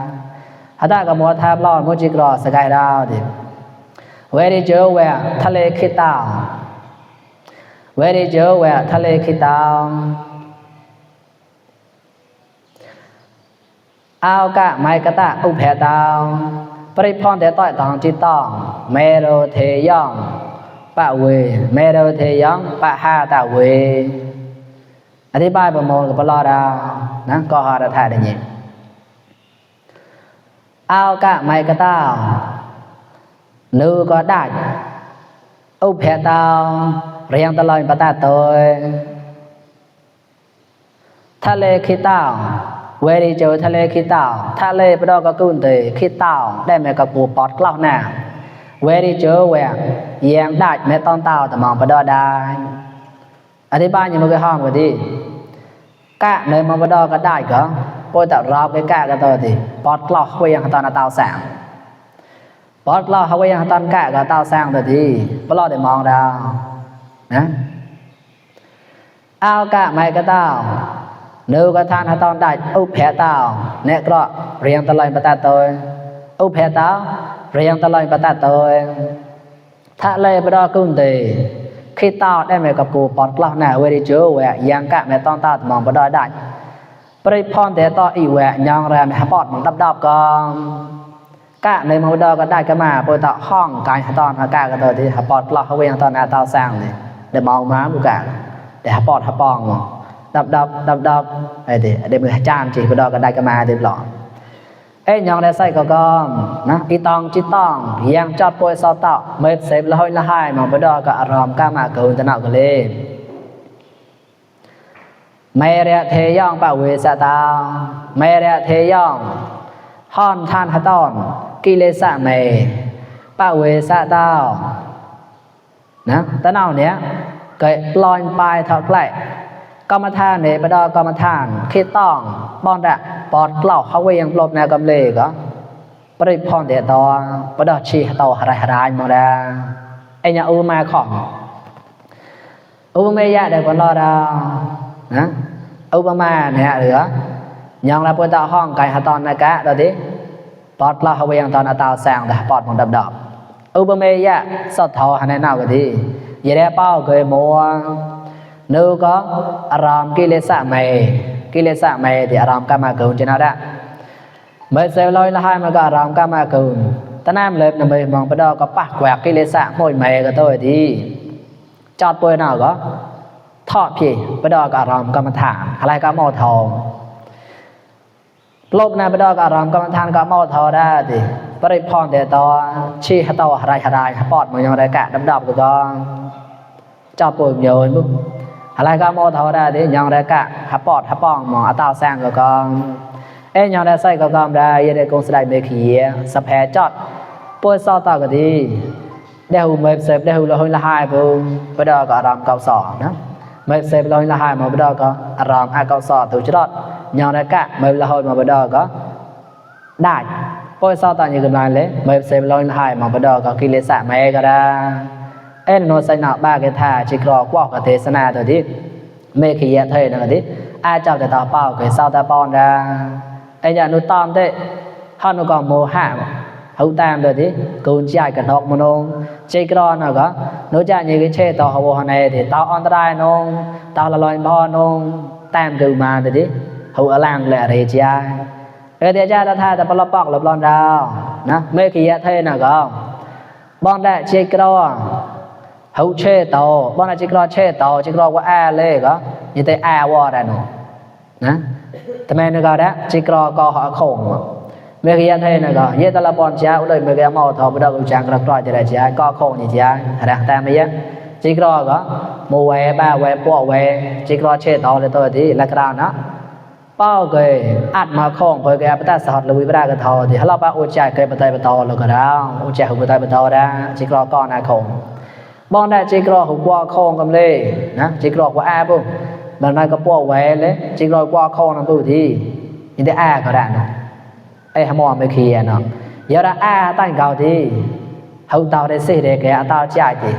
hạt ta có mua tháp lon mua chiếc lò sự cái đào thì Very Joe where Thale Kitao. Very Joe where Thale Kitao. Ao cả mai cả ta úp hè tao. Pripon để tỏi tòng chi tòng. Mero thế yong. Bạ quê. Mero thế yong. Bạ ha tạ quê. Ở đây bài bà môn của bà lo đào. Nó có họ đã thả được nhỉ. Ao cả mai cả tao. Nữ có đại úp hè tao riêng ta lôi bà ta tôi thà lê khi tao về đi chơi thà lê khi tao thà lê bà đó có cún tì khi tao đem mẹ gặp bùa bọt lọc nè về đi chơi về giang đại mẹ ton tao tao mong bà đó đài ở đây ba như một cái hòm của đi cả nơi mà bà đó có đại có bôi tạo rộp cái cả tôi thì bọt lọc quay hàng tao là tao sáng bọt loเขายังตอนกะก็เต้าสร้างตัวที่บ่รอได้มองดาวนะ ao cả mày cái tao nếu có than tao đại úp hẹ tao nè cọ riêng tao lên ta tôi úp hẹ tao riêng tao lên ta tôi thà lê bữa đó cũng thì khi tao đem về gặp cô bọt lắc nè về đi chữa về giang cả mẹ tao tao mong bữa đó đại bữa pon thế tao ý về nhang ra mẹ bọt mong đập đập con cảในมื้อดอก็ได้ก็มาปอยตะห้องกายตอนหากาก็ตัวที่หาปอดลอกเฮาเวงตอนหน้าตาสร้างนี่ได้เมามาบุกะได้หาปอดหาปองดับไอ้ดิได้มือจานจิบ่ดอก็ได้ก็มาได้หลอกเอ้ยยองได้ใส่ก็นะอีตองจิตองยังจอดปอยซอตะเม็ดเสพละห้อยละหายมาบ่ดอก็อารมณ์กามาเกินตะเนาก็เลยไม่เรียเทย่องปะเวสะตาไม่เรียเทย่องฮ้อนท่านหะตอนกิเลสะเมปะเวสะตานะตะเนาเนี้ยเกิดลอยปลายเท่าใกล้กรรมฐานเนี่ยปะดอกรรมฐานคิดต้องป้อนดะปอดเกล้าเฮาเวยังลบแนวกำเลก็ปริพรเดตอปะดอกชีตอหรายๆมองดาไอ้ญาอุมาของอุปเมยะได้บ่รอดานะอุปมาเนี่ยเหลือยองละปวยตาห้องไก่หาตอนนะกะดอดิปอดละเฮาเวยังตอนอาตาแสงแต่ปอดของดับอุปเมยะสดทอหันแนวก็ดีอย่าได้เป้าเกยมัวนึกก็อารมณ์กิเลสะเมที่อารมณ์กามาเกินจะน่าได้เมื่อเซลลอยละให้มันก็อารมณ์กามาเกินตะน้ำเล็บนำไปมองไปดอก็ปักแหวกกิเลสะมวยเมก็ตัวดีจอดปวยน่าก็ทอดพี่ไปดอก็อารมณ์กรรมฐานอะไรก็มอทองลบในไปดอก็อารมณ์กรรมฐานก็มอทอได้ดิปริพรเดตอชีหะตอหรายปอดมันยังได้กะดับก็จอดปวยโยนปุ๊บอะไรก็มอทอได้ดิยังได้กะหะปอดหะป้องมองอาตาแซงก็เอ้ยยังได้ใส่ก็ได้ยังได้กงสไลเมขีสะแพจอดปวยซอตอก็ดีได้หูเมฟเซฟได้หูละหอยละหายปุ๊บไปดอก็อารมณ์เก่าสอนะเมฟเซฟละหอยละหายมาไปดอก็อารมณ์เก่าสอถูกจอดยังได้กะเมฟละหอยมาไปดอก็ได้ปวยซอตออย่างกันเลยเมฟเซฟละหอยละหายมาไปดอก็กิเลสะเมก็ได้เอ็นโนไซนาบ้าเกธาจิกรอกว่ากับเทศนาตัวที่เมขียะเทนะที่อาเจ้าแต่ต่อเป้าเกศาตาปอนดาไอ้ยานุตอมเตฮานุกอโมหะเฮาตามตัวที่กูนใจกับดอกมโนจิกรอนะก็โนจะยังกิเชต่อฮาวฮานัยที่ต่ออันตรายนงต่อละลอยพอนงตามกูมาตัวที่เฮาอลังแหละเรจาเอเดียจ้าท่าแต่ปลปอกหลบลอนดาวนะเมขียะเทนะก็บอนได้จิกรอเฮาเชตอบ่น่ะจิกรอเชตอจิกรอว่าอาเลยก็นี่แต่อาวอได้เนาะนะทำไมนึกเอาได้จิกรอก็หอคงเมื่อกี้เท่น่ะก็เยตละปอนจ้าเลยเมื่อกี้มอทอบ่ดอกจังกระกรอยจะได้จ้าก็คงนี่จ้าหะแต่ไม่ยะจิกรอก็โมเวบ้าเวปัวเวจิกรอเชตอเลยตัวที่ละกราวนะเป้าเกยอัดมาคงเพิ่นก็ปตะสหัสลวิบราก็ทอที่เฮาเราปะโอใจเกยปะไตปะตอแล้วก็ดาวโอใจหูปะไตปะตอดาจิกรอก็น่ะคงบอนได้จิกรอหูกว่าคงกำเลยนะจิกรอว่าอาปุ๊บางนายก็ปัวเวเลยจิกรอกว่าคงนำปุ๊ที่นี่ได้อาก็ได้เนาะไอ้หมอไม่เคลียร์เนาะยาละอาตั้งเก่าที่เฮาเตาได้สิได้แกเตาจ่ายติ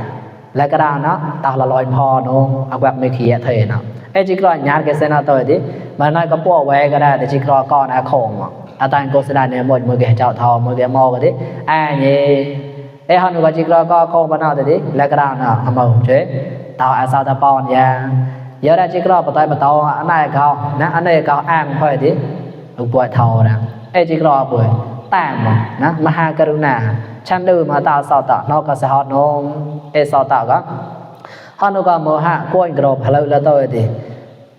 แล้วก็ดาวเนาะเตาละลอยพอเนาะเอาแบบไม่เคลียร์เถอะเนาะไอ้จิกรอญาติแกเสนาตัวที่บางนายก็ปัวเวก็ได้แต่จิกรอก็น่ะคงอาตังโกสดาเนี่ยหมดมือแกเจ้าทองมือแกมอก็ที่อานี่เอ้ฮานุก็จิกรอก็คงบ่เนาะติแล้วก็ดาวเนาะเอามาเฉยเตาอาซาตะปอนยายาได้จิกรอปะไตปะตออันไหนเขานะอันไหนเขาอ้างค่อยติอุปวยเท่านะไอ้จิกรอป่วยตามนะมหากรุณาฉันดูมาตาสอตะนอกก็สะฮอดนงเอสอตะก็ฮานุก็โมหะกวนกรบหะละตัวติ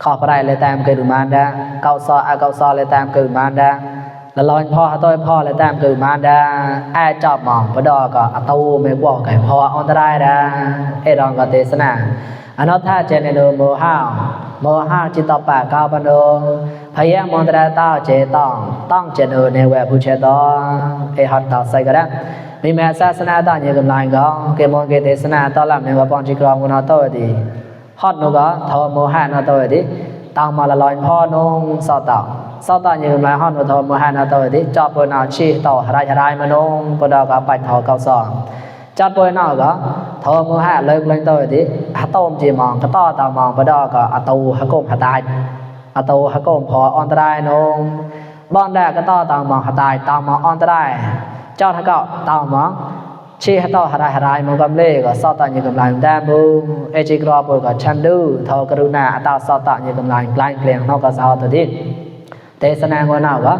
ขอบ่ได้เลยตามเกิดมานดาเกาซออาเกาซอเลยตามเกิดมานดาละลอยพ่อตัวพ่อเลยตามเกิดมานดาอ้จอบหมองบ่ดอก็อตูไม่กว่าไก่พออันตรายดาเอดองก็เทศนาอนัตถาเจเนโนโมหะจิตตปะกาปโนพยามนตระตาเจต้องเจโนเนเวผู้เชตอเอหัตตาไสกะระมีแม้ศาสนาตาเยกำลังก็เกมอนเกเทศนาตอลำเนวปอนจิกรองกุนโตดีฮอดโนก็ทอโมหะนโตดีตามมาละลอยพ่อนงสอตาเยกำลังฮอดโนทอโมหะนโตดีจอบปนาชีต่อรายมนงปดก็ไปทอเกาซอจัดปวยนอก็ทอโมหะเลิกเลยตัวที่ต ต้มจีมองกระต้อตามองปะดอก็อตูหะกมหะตายอตูหะกมพออันตรายนงบอนแดกระต้อตามองหะตายตามองอันตรายเจ้าทะเกาตามองชีหะต้อหะรายหะรายมงกำเลก็สอตะอยู่กำลังแดมบูเอจิกรอปุก็ชันดูทอกรุณาอตาสอตะอยู่กำลังปลายเกลียงนอกก็สาวตะดิเทศนางวนาวก็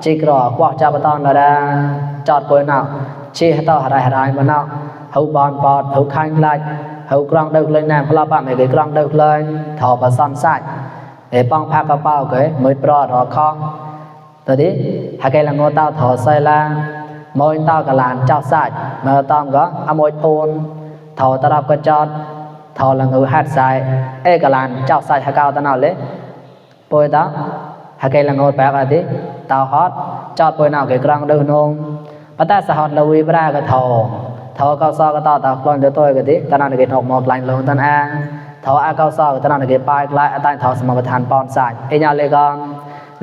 จิกรอกวอกจับตอนละดาจอดปุยนาวชีหะต้อหะรายหะรายมนาวเฮาบอนปอดเฮาคันลายเฮากรองดึกเลยนามพลาปะไม่เคยกรองดึกเลยถอปะซ่อนใส่เอป้องพากระเป๋าเกยมือปลอดหอคองตอนนี้หากละงอเต้าถอใส่ละมอยเต้ากะลานเจ้าใส่เมื่อตอมก็อมวยโอนถอตรับกระจอดถอละงูหัดใส่เอกะลานเจ้าใส่หากาวตะนาวเลยปอยตาหากละงอแปกอะติเต้าฮอดจอดปอยนาวเกยกรองดึกนงปะตาสะฮอดละวีบรากะถอthọ cao so cái to tao con cho tôi cái tí ta nói cái học một lành luôn tan a thọ a cao so ta nói cái bài lại tại thọสมบัติทานปอนสายไอ้ยาเลยก่อน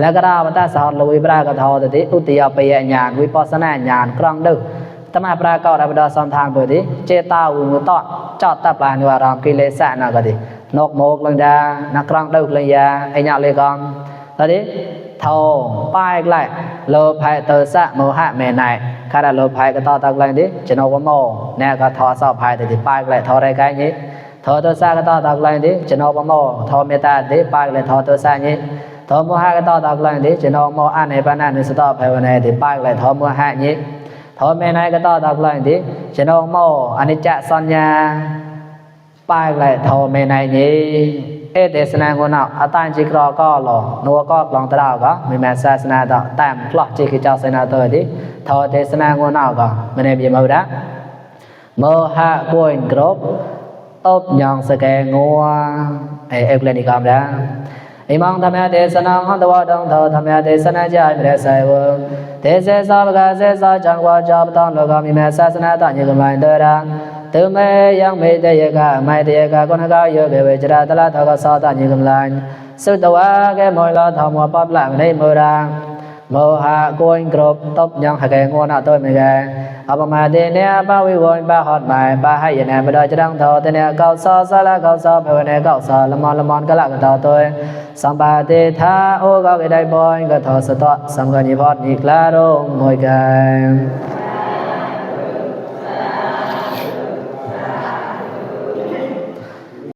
แล้วก็ได้ว่าตาสอนลุยปราก็ทอแต่ที่อุติยาไปญาณวิปัสสนาญาณกลางดึกตมาปราก็ได้บดสอนทางไปที่เจตาอุมุตตจอดตาปลานิวารามกิเลสะนะก็ที่นกโมกลังยานักกลางดึกลังยาไอ้ยาเลยก่อนตอนนี้thọ bài lại lô phai tơ sa mô hạ mẹ này khai là lô phai cái to tắc lên đi chỉ nó có mô nè có thọ sao phai thì bài lại thọ đây cái nhỉ thọ tơ sa cái to tắc lên đi chỉ nó có mô thọ mẹ ta đi bài lại thọ tơ sa nhỉ thọ mô hạ cái to tắc lên đi chỉ nó mô ăn này ban ăn này stop phai này thì bài lại thọ mô hạ nhỉ thọ mẹ này cái to tắc lên đi chỉ nó mô anh ấy chạ son nha bài lại thọ mẹ này nhỉเอเดสนางวนเอาอาตานจิกรอก็หล่อนัวก็กลองตราวก็มีแม่ศาสนาต่อตามพลอจิกิจศาสนาตัวดิทอเดสนางวนเอาก็ไม่ได้มีมือดะโมหะกวนกรบอบยองสแกงัวเอเกลนิกามดะอิมังธรรมะเดสนาหันตวะดงทอธรรมะเดสนาจายไม่ได้ใส่วงเทเสสาวกาเสสาจังวะจอบตอนโลกามีแม่ศาสนาต่างยิ่งกำลังเดินtừ mê yang mê tê ka mai tê ka con ka yo be we chra tala tha ka sa ta nyi kam lan su tawa ke moi la tha mo pap la nei mo ra mo ha koin krop top yang ha ke ngo na toi me ga apama de ne ba wi won ba hot mai ba hai ya ne ba da chang tho te ne kao sa la kao sa phe ne kao sa lamon ka la ka ta toi sam ba te tha o ka ke dai boy ka tho sa to sam ka ni bot ni kla rong moi ka